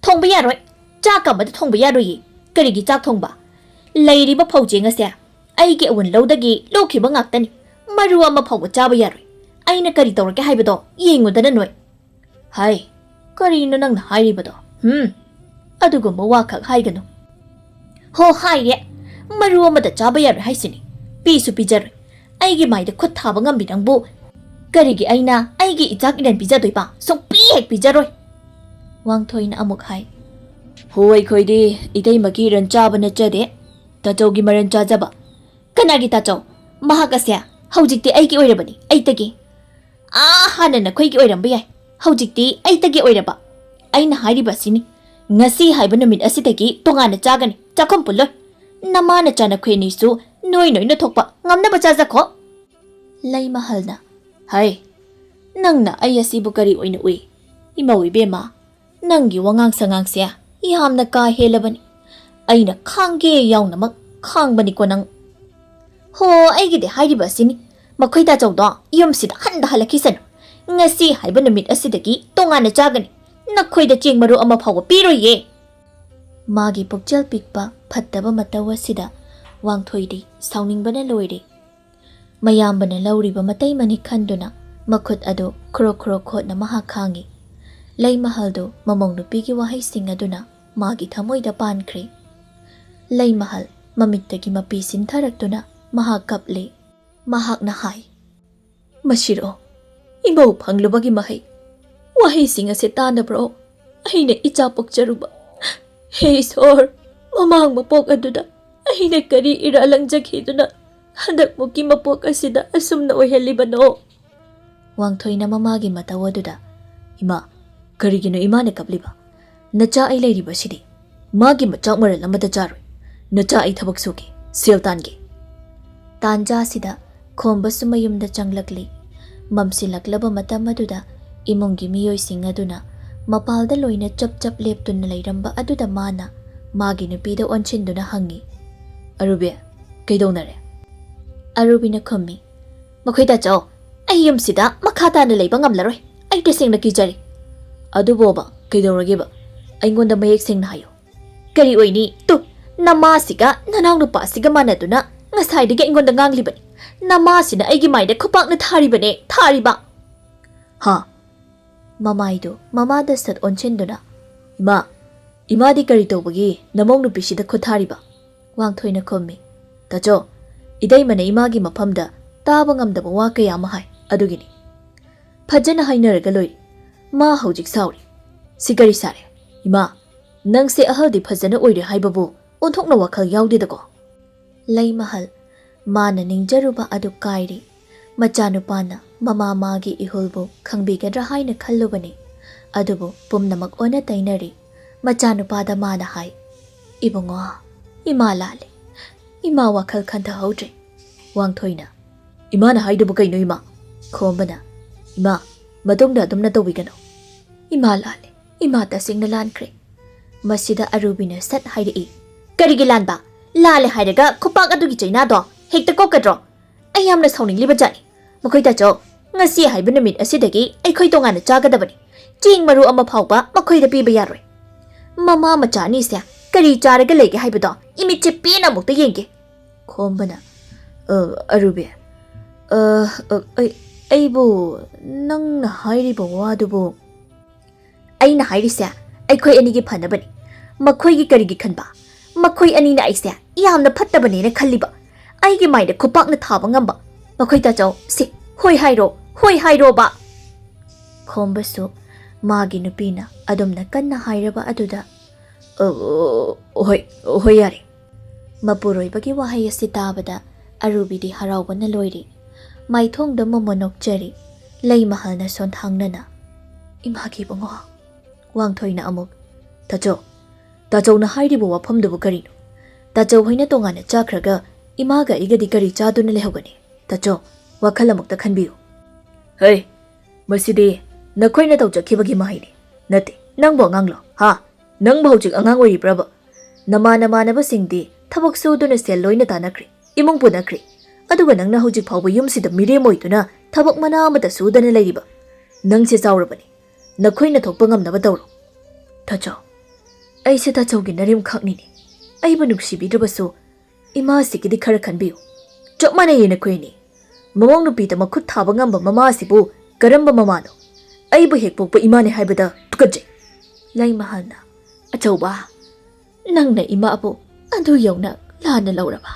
"ꯊꯣꯡꯕ ꯌꯥꯔꯣꯏ꯫ ꯆꯥꯛ ꯑꯃꯗ ꯊꯣꯡꯕ ꯌꯥꯔꯣꯏꯌꯦ꯫ ꯀꯔꯤꯒꯤ ꯆꯥꯛ ꯊꯣꯡꯕ? ꯂꯩꯔꯤꯕ ꯐꯧ ꯆꯦꯡ ꯑꯁꯦ ꯑꯩꯒꯤ ꯑꯋꯨꯟ ꯂꯧꯗꯒꯤ ꯂꯣꯛꯈꯤꯕ ꯉꯥꯛꯇꯅꯤ꯫ ꯃꯔꯨ ꯑꯃ ꯐꯥꯎꯕ ꯆꯥꯕ ꯌꯥꯔꯣꯏ꯫ ꯑꯩꯅ ꯀꯔꯤ ꯇꯧꯔꯒꯦ ꯍꯥꯏꯕꯗꯣ ꯌꯦꯡꯉꯨꯗꯅ ꯅꯣꯏ꯫" "ꯍꯥꯏ, ꯀꯔꯤꯅꯣ ꯅꯪꯅ ꯍꯥꯏꯔꯤꯕꯗꯣ? ꯍꯨꯝ? ꯑꯗꯨꯒꯨꯝꯕ ꯋꯥꯈꯛ ꯍꯥꯏꯒꯅꯨ꯫" "ꯍꯣ, ꯍꯥꯏꯔꯦ꯫ ꯃꯔꯨ ꯑꯃꯗ ꯆꯥꯕ ꯌꯥꯔꯣꯏ ꯍꯥꯏꯁꯤꯅꯤ꯫ ꯄꯤꯁꯨ ꯄꯤꯖꯔꯣꯏ꯫ ꯑꯩꯒꯤ ꯃꯥꯏꯗ ꯈꯨꯠ ꯊꯥꯕ ꯉꯝꯕꯤ ꯅꯪꯕꯨ ꯀꯔꯤꯒꯤ ꯑꯩꯅ ꯑꯩꯒꯤ ꯏꯆꯥꯛ ꯏꯔꯟ ꯄꯤꯖꯗꯣꯏꯕ? ꯁꯨꯡꯄꯤ ꯍꯦꯛ ꯄꯤꯖꯔꯣꯏ꯫" ꯋꯥꯡꯊꯣꯏꯅ ꯑꯃꯨꯛ ꯍꯥꯏ, "ꯍꯣ, ꯑꯩꯈꯣꯏꯗꯤ ꯏꯇꯩꯃꯒꯤ ꯏꯔꯟ ꯆꯥꯕ ꯅꯠꯆꯗꯦ꯫ ꯇꯥꯆꯧꯒꯤ ꯃꯔꯟ ꯆꯥꯖꯕ꯫" "ꯀꯅꯥꯒꯤ ꯇꯥꯆꯧ? ꯃꯍꯥꯛ ꯑꯁꯦ ꯍꯧꯖꯤꯛꯇꯤ ꯑꯩꯒꯤ ꯑꯣꯏꯔꯕꯅꯤ, ꯑꯩꯇꯒꯤ꯫" "ꯑꯥ, ꯍꯥꯟꯅ ꯅꯈꯣꯏꯒꯤ ꯑꯣꯏꯔꯝꯕ ꯌꯥꯏ, ꯍꯧꯖꯤꯛꯇꯤ ꯑꯩꯇꯒꯤ ꯑꯣꯏꯔꯕ꯫ ꯑꯩꯅ ꯍꯥꯏꯔꯤꯕ ꯑꯁꯤꯅꯤ, ꯉꯁꯤ ꯍꯥꯏꯕ ꯅꯨꯃꯤꯠ ꯑꯁꯤꯗꯒꯤ ꯇꯣꯉꯥꯟꯅ ꯆꯥꯒꯅꯤ, ꯆꯥꯛꯈꯨꯝ ꯄꯨꯜꯂꯣꯏ꯫ ꯅꯃꯥ ꯅꯆꯥ ꯅꯈꯣꯏ ꯑꯅꯤꯁꯨ ꯅꯣꯏ ꯅꯣꯏꯅ ꯊꯣꯛꯄ ꯉꯝꯅꯕ ꯆꯥꯖꯈꯣ꯫" ꯂꯩꯃꯍꯜꯅ, "ꯍꯩ, ꯅꯪꯅ ꯑꯩ ꯑꯁꯤꯕꯨ ꯀꯔꯤ ꯑꯣꯏꯅ ꯎꯏ? ꯏꯃꯧ ꯏꯕꯦꯝꯃ, ꯅꯪꯒꯤ ꯋꯥꯉꯥꯡ ꯁꯉꯥꯡꯁꯦ ꯌꯥꯝꯅ ꯀꯥ ꯍꯦꯜꯂꯕꯅꯤ꯫ ꯑꯩꯅ ꯈꯥꯡꯒꯦ ꯌꯥꯎꯅꯃꯛ ꯈꯥꯡꯕꯅꯤꯀꯣ ꯅꯪ꯫" "ꯍꯣ, ꯑꯩꯒꯤꯗꯤ ꯍꯥꯏꯔꯤꯕ ꯑꯁꯤꯅꯤ, ꯃꯈꯣꯏ ꯇꯥꯆꯧꯗꯣ ꯌꯨꯝꯁꯤꯗ ꯍꯟꯗ ꯍꯜꯂꯛꯈꯤꯁꯅꯨ꯫ ꯉꯁꯤ ꯍꯥꯏꯕ ꯅꯨꯃꯤꯠ ꯑꯁꯤꯗꯒꯤ ꯇꯣꯉꯥꯟꯅ ꯆꯥꯒꯅꯤ꯫ ꯅꯈꯣꯏꯗ ꯆꯦꯡ ꯃꯔꯨ ꯑꯃ ꯐꯥꯎꯕ ꯄꯤꯔꯣꯏꯌꯦ꯫" ꯃꯥꯒꯤ ꯄꯨꯛꯆꯦꯜ ꯄꯤꯛꯄ ꯐꯠꯇꯕ ꯃꯇꯧ ꯑꯁꯤꯗ ꯋꯥꯡꯊꯣꯏꯗꯤ ꯁꯥꯎꯅꯤꯡꯕꯅ ꯂꯣꯏꯔꯦ꯫ ꯃꯌꯥꯝꯕꯅ ꯂꯧꯔꯤꯕ ꯃꯇꯩ ꯃꯅꯤꯛ ꯈꯟꯗꯨꯅ ꯃꯈꯨꯠ ꯑꯗꯨ ꯈꯨꯔꯣꯛ ꯈꯨꯔꯣꯛ ꯈꯣꯠꯅ ꯃꯍꯥꯛ ꯈꯥꯡꯉꯤ꯫ ꯂꯩꯃꯍꯜꯗꯨ ꯃꯃꯧ ꯅꯨꯄꯤꯒꯤ ꯋꯥꯍꯩꯁꯤꯡ ꯑꯗꯨꯅ ꯃꯥꯒꯤ ꯊꯃꯣꯏꯗ ꯄꯥꯟꯈ꯭ꯔꯦ꯫ ꯂꯩꯃꯍꯜ ꯃꯃꯤꯠꯇꯒꯤ ꯃꯄꯤ ꯁꯤꯟꯊꯔꯛꯇꯨꯅ ꯃꯍꯥꯛ ꯀꯞꯂꯦ꯫ ꯃꯍꯥꯛꯅ ꯍꯥꯏ, ꯃꯁꯤꯔꯣ ꯏꯃꯧ ꯐꯪꯂꯨꯕꯒꯤ ꯃꯍꯩ? ꯋꯥꯍꯩꯁꯤꯡ ꯑꯁꯤ ꯇꯥꯅꯕ꯭ꯔꯣ ꯑꯩꯅ ꯏꯆꯥ ꯄꯣꯛꯆꯔꯨꯕ? ꯍꯦ ꯏꯁꯣꯔ, ꯃꯃꯥꯡ ꯃꯄꯣꯛ ꯑꯗꯨꯗ ꯑꯩꯅ ꯀꯔꯤ ꯏꯔꯥ ꯂꯪꯖꯈꯤꯗꯨꯅ ꯍꯟꯗꯛꯃꯨꯛꯀꯤ ꯃꯄꯣꯛ ꯑꯁꯤꯗ ꯑꯁꯨꯝꯅ ꯑꯣꯏꯍꯜꯂꯤꯕꯅꯣ? ꯋꯥꯡꯊꯣꯏꯅ ꯃꯃꯥꯒꯤ ꯃꯇꯧ ꯑꯗꯨꯗ, "ꯏꯃꯥ, ꯀꯔꯤꯒꯤꯅꯣ ꯏꯃꯥꯅ ꯀꯞꯂꯤꯕ? ꯅꯆꯥ ꯑꯩ ꯂꯩꯔꯤꯕꯁꯤꯗꯤ꯫ ꯃꯥꯒꯤ ꯃꯆꯥꯛ ꯃꯔꯜ ꯑꯃꯗ ꯆꯥꯔꯣꯏ꯫ ꯅꯆꯥ ꯑꯩ ꯊꯕꯛ ꯁꯨꯒꯦ, ꯁꯦꯜ ꯇꯥꯟꯒꯦ꯫" ꯇꯥꯟꯖꯥꯁꯤꯗ ꯈꯣꯝꯕꯁꯨ ꯃꯌꯨꯝꯗ ꯆꯪꯂꯛꯂꯤ꯫ ꯃꯝꯁꯤꯜꯂꯛꯂꯕ ꯃꯇꯝ ꯑꯗꯨꯗ ꯏꯃꯨꯡꯒꯤ ꯃꯤꯑꯣꯏꯁꯤꯡ ꯑꯗꯨꯅ ꯃꯄꯥꯜꯗ ꯂꯣꯏꯅ ꯆꯞ ꯆꯞ ꯂꯦꯞꯇꯨꯅ ꯂꯩꯔꯝꯕ ꯑꯗꯨꯗ ꯃꯥꯅ ꯃꯥꯒꯤ ꯅꯨꯄꯤꯗ ꯑꯣꯟꯁꯤꯟꯗꯨꯅ ꯍꯪꯉꯤ, "ꯑꯔꯨꯕꯤ, ꯀꯩꯗꯧꯅꯔꯦ?" ꯑꯔꯨꯕꯤꯅ ꯈꯨꯝꯃꯤ, "ꯃꯈꯣꯏ ꯇꯥꯆꯧ, ꯑꯩ ꯌꯨꯝꯁꯤꯗ ꯃꯈꯥ ꯇꯥꯅ ꯂꯩꯕ ꯉꯝꯂꯔꯣꯏ꯫ ꯑꯩ ꯇꯁꯦꯡꯅ ꯀꯤꯖꯔꯦ꯫" "ꯑꯗꯨꯕꯣꯕ, ꯀꯩꯗꯧꯔꯒꯦꯕ? ꯑꯩꯉꯣꯟꯗ ꯃꯌꯦꯛ ꯁꯦꯡꯅ ꯍꯥꯏꯌꯨ꯫" "ꯀꯔꯤ ꯑꯣꯏꯅꯤ? ꯇꯨ, ꯅꯃꯥꯁꯤꯒ ꯅꯅꯥꯎ ꯅꯨꯄꯥꯁꯤꯒ ꯃꯥꯟꯅꯗꯨꯅ ꯉꯁꯥꯏꯗꯒꯤ ꯑꯩꯉꯣꯟꯗ ꯉꯥꯡꯂꯤꯕꯅꯤ꯫ ꯅꯃꯥꯁꯤꯅ ꯑꯩꯒꯤ ꯃꯥꯏꯗ ꯈꯨꯄꯥꯛꯅ ꯊꯥꯔꯤꯕꯅꯦ, ꯊꯥꯔꯤꯕ!" "ꯍꯥ?" ꯃꯃꯥꯏꯗꯨ ꯃꯃꯥꯗ ꯁꯠ ꯑꯣꯟꯁꯤꯟꯗꯨꯅ, "ꯏꯃꯥ, ꯏꯃꯥꯗꯤ ꯀꯔꯤ ꯇꯧꯕꯒꯤ ꯅꯃꯧ ꯅꯨꯄꯤꯁꯤꯗ ꯈꯨꯠ ꯊꯥꯔꯤꯕ?" ꯋꯥꯡꯊꯣꯏꯅ ꯈꯨꯝꯃꯤ, "ꯇꯥꯆꯧ, ꯏꯇꯩꯃꯅ ꯏꯃꯥꯒꯤ ꯃꯐꯝꯗ ꯇꯥꯕ ꯉꯝꯗꯕ ꯋꯥ ꯀꯌꯥ ꯑꯃ ꯍꯥꯏ, ꯑꯗꯨꯒꯤꯅꯤ꯫ ꯐꯖꯅ ꯍꯥꯏꯅꯔꯒ ꯂꯣꯏꯔꯦ꯫ ꯃꯥ ꯍꯧꯖꯤꯛ ꯁꯥꯎꯔꯤ꯫ ꯁꯤ ꯀꯔꯤ ꯁꯥꯔꯦ? ꯏꯃꯥ, ꯅꯪꯁꯦ ꯑꯍꯜꯗꯤ ꯐꯖꯅ ꯑꯣꯏꯔꯦ ꯍꯥꯏꯕꯕꯨ ꯑꯣꯟꯊꯣꯛꯅ ꯋꯥꯈꯜ ꯌꯥꯎꯗꯦꯗꯀꯣ?" ꯂꯩꯃꯍꯜ, ꯃꯥꯅ ꯅꯤꯡꯖꯔꯨꯕ ꯑꯗꯨ ꯀꯥꯏꯔꯤ꯫ ꯃꯆꯥꯅꯨꯄꯥꯅ ꯃꯃꯥ ꯃꯥꯒꯤ ꯏꯍꯨꯜꯕꯨ ꯈꯪꯕꯤꯒꯗ꯭ꯔꯥ ꯍꯥꯏꯅ ꯈꯜꯂꯨꯕꯅꯤ꯫ ꯑꯗꯨꯕꯨ ꯄꯨꯝꯅꯃꯛ ꯑꯣꯟꯅ ꯇꯩꯅꯔꯤ꯫ ꯃꯆꯥꯅꯨꯄꯥꯗ ꯃꯥꯅ ꯍꯥꯏ, "ꯏꯕꯨꯡꯉꯣ, ꯏꯃꯥ ꯂꯥꯜꯂꯦ꯫ ꯏꯃꯥ ꯋꯥꯈꯜ ꯈꯟꯊꯍꯧꯗ꯭ꯔꯦ꯫" ꯋꯥꯡꯊꯣꯏꯅ, "ꯏꯃꯥꯅ ꯍꯥꯏꯗꯨꯕꯨ ꯀꯩꯅꯣ, ꯏꯃꯥ?" ꯈꯣꯝꯕꯅ, "ꯏꯃꯥ, ꯃꯇꯨꯡꯗ ꯑꯗꯨꯝꯅ ꯇꯧꯕꯤꯒꯅꯨ꯫" "ꯏꯃꯥ ꯂꯥꯜꯂꯦ꯫ ꯏꯃꯥ ꯇꯁꯦꯡꯅ ꯂꯥꯟꯈ꯭ꯔꯦ꯫" ꯃꯁꯤꯗ ꯑꯔꯨꯕꯤꯅ ꯁꯠ ꯍꯥꯏꯔꯛꯏ, "ꯀꯔꯤꯒꯤ ꯂꯥꯟꯕ? ꯂꯥꯜꯂꯦ ꯍꯥꯏꯔꯒ ꯈꯨꯄꯥꯛ ꯑꯗꯨꯒꯤ ꯆꯩꯅꯥꯗꯣ ꯍꯦꯛꯇ ꯀꯣꯛꯀꯗ꯭ꯔꯣ? ꯑꯩ ꯌꯥꯝꯅ ꯁꯥꯎꯅꯤꯡꯂꯤꯕ ꯖꯥꯠꯅꯤ꯫ ꯃꯈꯣꯏ ꯇꯥꯆꯧ, ꯉꯁꯤ ꯍꯥꯏꯕ ꯅꯨꯃꯤꯠ ꯑꯁꯤꯗꯒꯤ ꯑꯩꯈꯣꯏ ꯇꯣꯉꯥꯟꯅ ꯆꯥꯒꯗꯕꯅꯤ꯫ ꯆꯦꯡ ꯃꯔꯨ ꯑꯃ ꯐꯥꯎꯕ ꯃꯈꯣꯏꯗ ꯄꯤꯕ ꯌꯥꯔꯣꯏ꯫ ꯃꯃꯥ ꯃꯆꯥ ꯑꯅꯤꯁꯦ ꯀꯔꯤ ꯆꯥꯔꯒ ꯂꯩꯒꯦ ꯍꯥꯏꯕꯗꯣ ꯏꯃꯤꯠꯁꯦ ꯄꯦꯟꯅ ꯑꯃꯨꯛꯇ ꯌꯦꯡꯒꯦ꯫" ꯈꯣꯝꯕꯅ, "ꯑ, ꯑꯔꯨꯕꯤ, ꯑ, ꯑ, ꯑꯩ, ꯑꯩꯕꯨ ꯅꯪꯅ ꯍꯥꯏꯔꯤꯕ ꯋꯥꯗꯨꯕꯨ?" "ꯑꯩꯅ ꯍꯥꯏꯔꯤꯁꯦ ꯑꯩꯈꯣꯏ ꯑꯅꯤꯒꯤ ꯐꯅꯕꯅꯤ꯫ ꯃꯈꯣꯏꯒꯤ ꯀꯔꯤꯒꯤ ꯈꯟꯕ? ꯃꯈꯣꯏ ꯑꯅꯤꯅ ꯑꯩꯁꯦ ꯌꯥꯝꯅ ꯐꯠꯇꯕꯅꯦꯅ ꯈꯜꯂꯤꯕ꯫ ꯑꯩꯒꯤ ꯃꯥꯏꯗ ꯈꯨꯄꯥꯛꯅ ꯊꯥꯕ ꯉꯝꯕ꯫ ꯃꯈꯣꯏ ꯇꯥꯆꯧ, ꯁꯤ, "ꯍꯣꯏ ꯍꯥꯏꯔꯣ, ꯍꯣꯏ ꯍꯥꯏꯔꯣꯕ!" ꯈꯣꯝꯕꯁꯨ ꯃꯥꯒꯤ ꯅꯨꯄꯤꯅ ꯑꯗꯨꯝꯅ ꯀꯟꯅ ꯍꯥꯏꯔꯕ ꯑꯗꯨꯗ, "ꯑ, ꯍꯣꯏ, ꯍꯣꯏ, ꯌꯥꯔꯦ꯫" ꯃꯄꯨꯔꯣꯏꯕꯒꯤ ꯋꯥꯍꯩ ꯑꯁꯤ ꯇꯥꯕꯗ ꯑꯔꯨꯕꯤꯗꯤ ꯍꯔꯥꯎꯕꯅ ꯂꯣꯏꯔꯤ꯫ ꯃꯥꯏꯊꯣꯡꯗ ꯃꯣꯃꯣꯟ ꯅꯣꯛꯆꯔꯤ꯫ ꯂꯩꯃꯍꯜꯅ ꯁꯣꯟꯊꯥꯡꯅꯅ, "ꯏꯃꯥꯒꯤ ꯏꯕꯨꯡꯉꯣ!" ꯋꯥꯡꯊꯣꯏꯅ ꯑꯃꯨꯛ, "ꯇꯥꯆꯧ, ꯇꯥꯆꯧꯅ ꯍꯥꯏꯔꯤꯕ ꯋꯥꯐꯝꯗꯨꯕꯨ ꯀꯔꯤꯅꯣ? ꯇꯥꯆꯧ ꯍꯣꯏꯅ ꯇꯣꯉꯥꯟꯅ ꯆꯥꯈ꯭ꯔꯒ ꯏꯃꯥꯒ ꯑꯩꯒꯗꯤ ꯀꯔꯤ ꯆꯥꯗꯨꯅ ꯂꯩꯍꯧꯒꯅꯤ? ꯇꯥꯆꯧ, ꯋꯥꯈꯜ ꯑꯃꯨꯛꯇ ꯈꯟꯕꯤꯌꯨ꯫" "ꯍꯩ, ꯃꯁꯤꯗꯤ ꯅꯈꯣꯏꯅ ꯇꯧꯖꯈꯤꯕꯒꯤ ꯃꯍꯩꯅꯤ꯫ ꯅꯠꯇꯦ, ꯅꯪꯕꯨ ꯑꯉꯥꯡꯂꯣ? ꯍꯥ? ꯅꯪꯕꯨ ꯍꯧꯖꯤꯛ ꯑꯉꯥꯡ ꯑꯣꯏꯔꯤꯕ꯭ꯔꯕ? ꯅꯃꯥꯟ ꯅꯃꯥꯟꯅꯕꯁꯤꯡꯗꯤ ꯊꯕꯛ ꯁꯨꯗꯨꯅ ꯁꯦꯜ ꯂꯣꯏꯅ ꯇꯥꯟꯅꯈ꯭ꯔꯦ, ꯏꯃꯨꯡ ꯄꯨꯅꯈ꯭ꯔꯦ꯫ ꯑꯗꯨꯒ ꯅꯪꯅ ꯍꯧꯖꯤꯛ ꯐꯥꯎꯕ ꯌꯨꯝꯁꯤꯗ ꯃꯤꯔꯦꯝ ꯑꯣꯏꯗꯨꯅ ꯊꯕꯛ ꯃꯅꯥ ꯑꯃꯠꯇ ꯁꯨꯗꯅ ꯂꯩꯔꯤꯕ꯫ ꯅꯪꯁꯦ ꯆꯥꯎꯔꯕꯅꯤ꯫ ꯅꯈꯣꯏꯅ ꯊꯣꯛꯄ ꯉꯝꯅꯕ ꯇꯧꯔꯣ꯫" "ꯇꯥꯆꯧ, ꯑꯩꯁꯦ ꯇꯥꯆꯧꯒꯤ ꯅꯔꯤꯝꯈꯛꯅꯤꯅꯦ꯫ ꯑꯩꯕꯨ ꯅꯨꯡꯁꯤꯕꯤꯗ꯭ꯔꯕꯁꯨ ꯏꯃꯥꯁꯤꯒꯤꯗꯤ ꯈꯔ ꯈꯟꯕꯤꯌꯨ꯫ ꯆꯞ ꯃꯥꯟꯅꯩꯌꯦ ꯅꯈꯣꯏ ꯑꯅꯤ꯫ ꯃꯃꯧ ꯅꯨꯄꯤꯗ ꯃꯈꯨꯠ ꯊꯥꯕ ꯉꯝꯕ ꯃꯃꯥ ꯑꯁꯤꯕꯨ ꯀꯔꯝꯕ ꯃꯃꯥꯅꯣ? ꯑꯩꯕꯨ ꯍꯦꯛ ꯄꯣꯛꯄ ꯏꯃꯥꯅꯦ ꯍꯥꯏꯕꯗ ꯇꯨꯀꯠꯆꯩ꯫" ꯂꯩꯃꯍꯜꯅ, "ꯑꯆꯧꯕ, ꯅꯪꯅ ꯏꯃꯥꯕꯨ ꯑꯗꯨ ꯌꯧꯅ ꯂꯥꯟꯅ ꯂꯧꯔꯕ?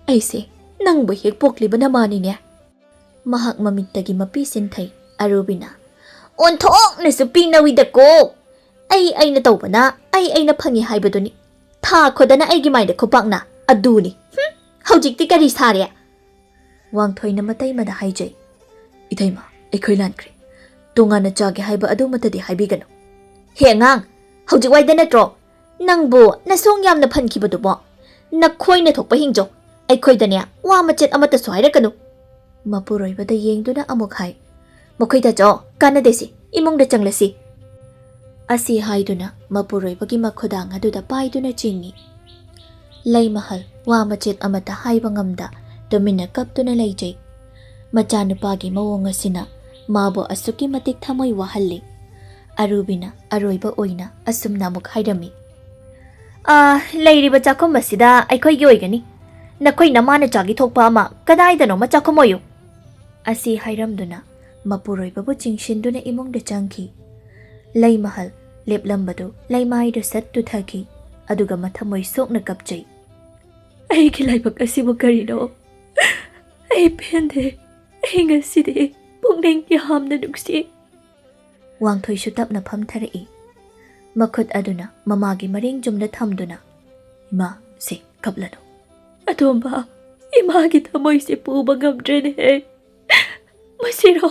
ꯑꯩꯁꯦ ꯅꯪꯕꯨ ꯍꯦꯛ ꯄꯣꯛꯂꯤꯕ ꯅꯃꯥꯅꯤꯅꯦ꯫" ꯃꯍꯥꯛ ꯃꯃꯤꯠꯇꯒꯤ ꯃꯄꯤ ꯁꯤꯟꯊꯩ꯫ ꯑꯔꯨꯕꯤꯅ, "ꯑꯣꯟꯊꯣꯛꯅꯁꯨ ꯄꯤꯅꯧꯏꯗꯀꯣ꯫ ꯑꯩ ꯑꯩꯅ ꯇꯧꯕꯅ ꯑꯩ ꯑꯩꯅ ꯐꯪꯉꯤ ꯍꯥꯏꯕꯗꯨꯅꯤ꯫ ꯊꯥ ꯈꯣꯗꯅ ꯑꯩꯒꯤ ꯃꯥꯏꯗ ꯈꯨꯄꯥꯛꯅ ꯑꯗꯨꯅꯤ꯫ ꯍꯨꯝ, ꯍꯧꯖꯤꯛꯇꯤ ꯀꯔꯤ ꯁꯥꯔꯦ?" ꯋꯥꯡꯊꯣꯏꯅ ꯃꯇꯩꯃꯗ ꯍꯥꯏꯖꯩ, "ꯏꯇꯩꯃ, ꯑꯩꯈꯣꯏ ꯂꯥꯟꯈ꯭ꯔꯦ꯫ ꯇꯣꯉꯥꯟꯅ ꯆꯥꯒꯦ ꯍꯥꯏꯕ ꯑꯗꯨꯃꯠꯇꯗꯤ ꯍꯥꯏꯕꯤꯒꯅꯨ꯫" "ꯍꯦ ꯑꯉꯥꯡ, ꯍꯧꯖꯤꯛ ꯋꯥꯏꯗ ꯅꯠꯇ꯭ꯔꯣ ꯅꯪꯕꯨ ꯅꯁꯣꯡ ꯌꯥꯝꯅ ꯐꯟꯈꯤꯕꯗꯨꯕꯣ? ꯅꯈꯣꯏꯅ ꯊꯣꯛꯄ ꯍꯤꯡꯖꯧ꯫ ꯑꯩꯈꯣꯏꯗꯅꯦ ꯋꯥ ꯃꯆꯦꯠ ꯑꯃꯠꯇꯁꯨ ꯍꯥꯏꯔꯛꯀꯅꯨ꯫" ꯃꯄꯨꯔꯣꯏꯕꯗ ꯌꯦꯡꯗꯨꯅ ꯑꯃꯨꯛ ꯍꯥꯏ, "ꯃꯈꯣꯏꯗ ꯆꯣ, ꯀꯥꯟꯅꯗꯦꯁꯤ, ꯏꯃꯨꯡꯗ ꯆꯪꯂꯁꯤ꯫" ꯑꯁꯤ ꯍꯥꯏꯗꯨꯅ ꯃꯄꯨꯔꯣꯏꯕꯒꯤ ꯃꯈꯨꯗꯥꯡ ꯑꯗꯨꯗ ꯄꯥꯏꯗꯨꯅ ꯆꯤꯡꯏ꯫ ꯂꯩꯃꯍꯜ ꯋꯥ ꯃꯆꯦꯠ ꯑꯃꯠꯇ ꯍꯥꯏꯕ ꯉꯝꯗ ꯇꯨꯃꯤꯟꯅ ꯀꯞꯇꯨꯅ ꯂꯩꯖꯩ꯫ ꯃꯆꯥꯅꯨꯄꯥꯒꯤ ꯃꯑꯣꯡ ꯑꯁꯤꯅ ꯃꯥꯕꯨ ꯑꯁꯨꯛꯀꯤ ꯃꯇꯤꯛ ꯊꯃꯣꯏ ꯋꯥꯍꯜꯂꯤ꯫ ꯑꯔꯨꯕꯤꯅ ꯑꯔꯣꯏꯕ ꯑꯣꯏꯅ ꯑꯁꯨꯝꯅ ꯑꯃꯨꯛ ꯍꯥꯏꯔꯝꯃꯤ, "ꯑꯥ, ꯂꯩꯔꯤꯕ ꯆꯥꯛꯈꯨꯝ ꯑꯁꯤꯗ ꯑꯩꯈꯣꯏꯒꯤ ꯑꯣꯏꯒꯅꯤ꯫ ꯅꯈꯣꯏ ꯅꯃꯥꯅ ꯆꯥꯒꯤ ꯊꯣꯛꯄ ꯑꯃ ꯀꯗꯥꯏꯗꯅꯣꯃ ꯆꯥꯛꯈꯨꯝ ꯑꯣꯏꯌꯨ꯫" ꯑꯁꯤ ꯍꯥꯏꯔꯝꯗꯨꯅ ꯃꯄꯨꯔꯣꯏꯕꯕꯨ ꯆꯤꯡꯁꯤꯟꯗꯨꯅ ꯏꯃꯨꯡꯗ ꯆꯪꯈꯤ꯫ ꯂꯩꯃꯍꯜ ꯂꯦꯞꯂꯝꯕꯗꯨ ꯂꯩꯃꯥꯏꯗ ꯁꯠ ꯇꯨꯊꯈꯤ, ꯑꯗꯨꯒ ꯃꯊꯃꯣꯏ ꯁꯣꯛꯅ ꯀꯞꯆꯩ꯫ "ꯑꯩꯒꯤ ꯂꯥꯏꯕꯛ ꯑꯁꯤꯕꯨ ꯀꯔꯤꯅꯣ? ꯑꯩ ꯄꯦꯟꯗꯦ, ꯑꯩ ꯉꯁꯤꯗꯤ ꯄꯨꯛꯅꯤꯡ ꯌꯥꯝꯅ ꯅꯨꯡꯁꯤ꯫ ꯋꯥꯡꯊꯣꯏꯁꯨ ꯇꯞꯅ ꯐꯝꯊꯔꯛꯏ꯫ ꯃꯈꯨꯠ ꯑꯗꯨꯅ ꯃꯃꯥꯒꯤ ꯃꯔꯦꯡ ꯆꯨꯝꯅ ꯊꯝꯗꯨꯅ, "ꯏꯃꯥ, ꯁꯤ ꯀꯞꯂꯅꯨ꯫" "ꯑꯇꯣꯝꯕ, ꯏꯃꯥꯒꯤ ꯊꯃꯣꯏꯁꯦ ꯄꯨꯕ ꯉꯝꯗ꯭ꯔꯦꯅꯦꯍꯦ꯫ ꯃꯁꯤꯔꯣ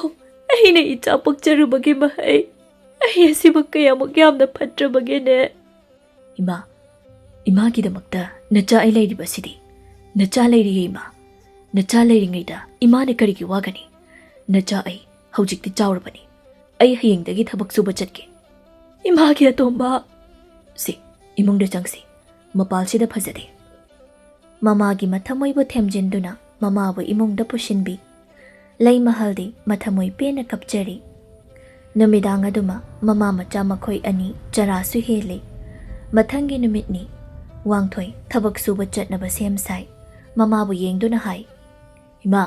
ꯑꯩꯅ ꯏꯆꯥ ꯄꯣꯛꯆꯔꯨꯕꯒꯤ ꯃꯍꯩ? ꯑꯩ ꯑꯁꯤꯃꯛ ꯀꯌꯥꯃꯨꯛ ꯌꯥꯝꯅ ꯐꯠꯇ꯭ꯔꯕꯒꯦꯅꯦ?" "ꯏꯃꯥ, ꯏꯃꯥꯒꯤꯗꯃꯛꯇ ꯅꯆꯥ ꯑꯩ ꯂꯩꯔꯤꯕꯁꯤꯗꯤ꯫ ꯅꯆꯥ ꯂꯩꯔꯤꯌꯦ ꯏꯃꯥ꯫ ꯅꯆꯥ ꯂꯩꯔꯤꯉꯩꯗ ꯏꯃꯥꯅ ꯀꯔꯤꯒꯤ ꯋꯥꯒꯅꯤ? ꯅꯆꯥ ꯑꯩ ꯍꯧꯖꯤꯛꯇꯤ ꯆꯥꯎꯔꯕꯅꯤ꯫ ꯑꯩ ꯍꯌꯦꯡꯗꯒꯤ ꯊꯕꯛ ꯁꯨꯕ ꯆꯠꯀꯦ꯫" "ꯏꯃꯥꯒꯤ ꯑꯇꯣꯝꯕ!" "ꯁꯤ, ꯏꯃꯨꯡꯗ ꯆꯪꯁꯤ꯫ ꯃꯄꯥꯜꯁꯤꯗ ꯐꯖꯗꯦ꯫" ꯃꯃꯥꯒꯤ ꯃꯊꯃꯣꯏꯕꯨ ꯊꯦꯝꯖꯤꯟꯗꯨꯅ ꯃꯃꯥꯕꯨ ꯏꯃꯨꯡꯗ ꯄꯨꯁꯤꯟꯕꯤ꯫ ꯂꯩꯃꯍꯜꯗꯤ ꯃꯊꯃꯣꯏ ꯄꯦꯟꯅ ꯀꯞꯆꯔꯤ꯫ ꯅꯨꯃꯤꯗꯥꯡ ꯑꯗꯨꯃ ꯃꯃꯥ ꯃꯆꯥ ꯃꯈꯣꯏ ꯑꯅꯤ ꯆꯔꯥꯁꯨ ꯍꯦꯜꯂꯤ꯫ ꯃꯊꯪꯒꯤ ꯅꯨꯃꯤꯠꯅꯤ꯫ ꯋꯥꯡꯊꯣꯏ ꯊꯕꯛ ꯁꯨꯕ ꯆꯠꯅꯕ ꯁꯦꯝ ꯁꯥꯏ꯫ ꯃꯃꯥꯕꯨ ꯌꯦꯡꯗꯨꯅ ꯍꯥꯏ, "ꯏꯃꯥ,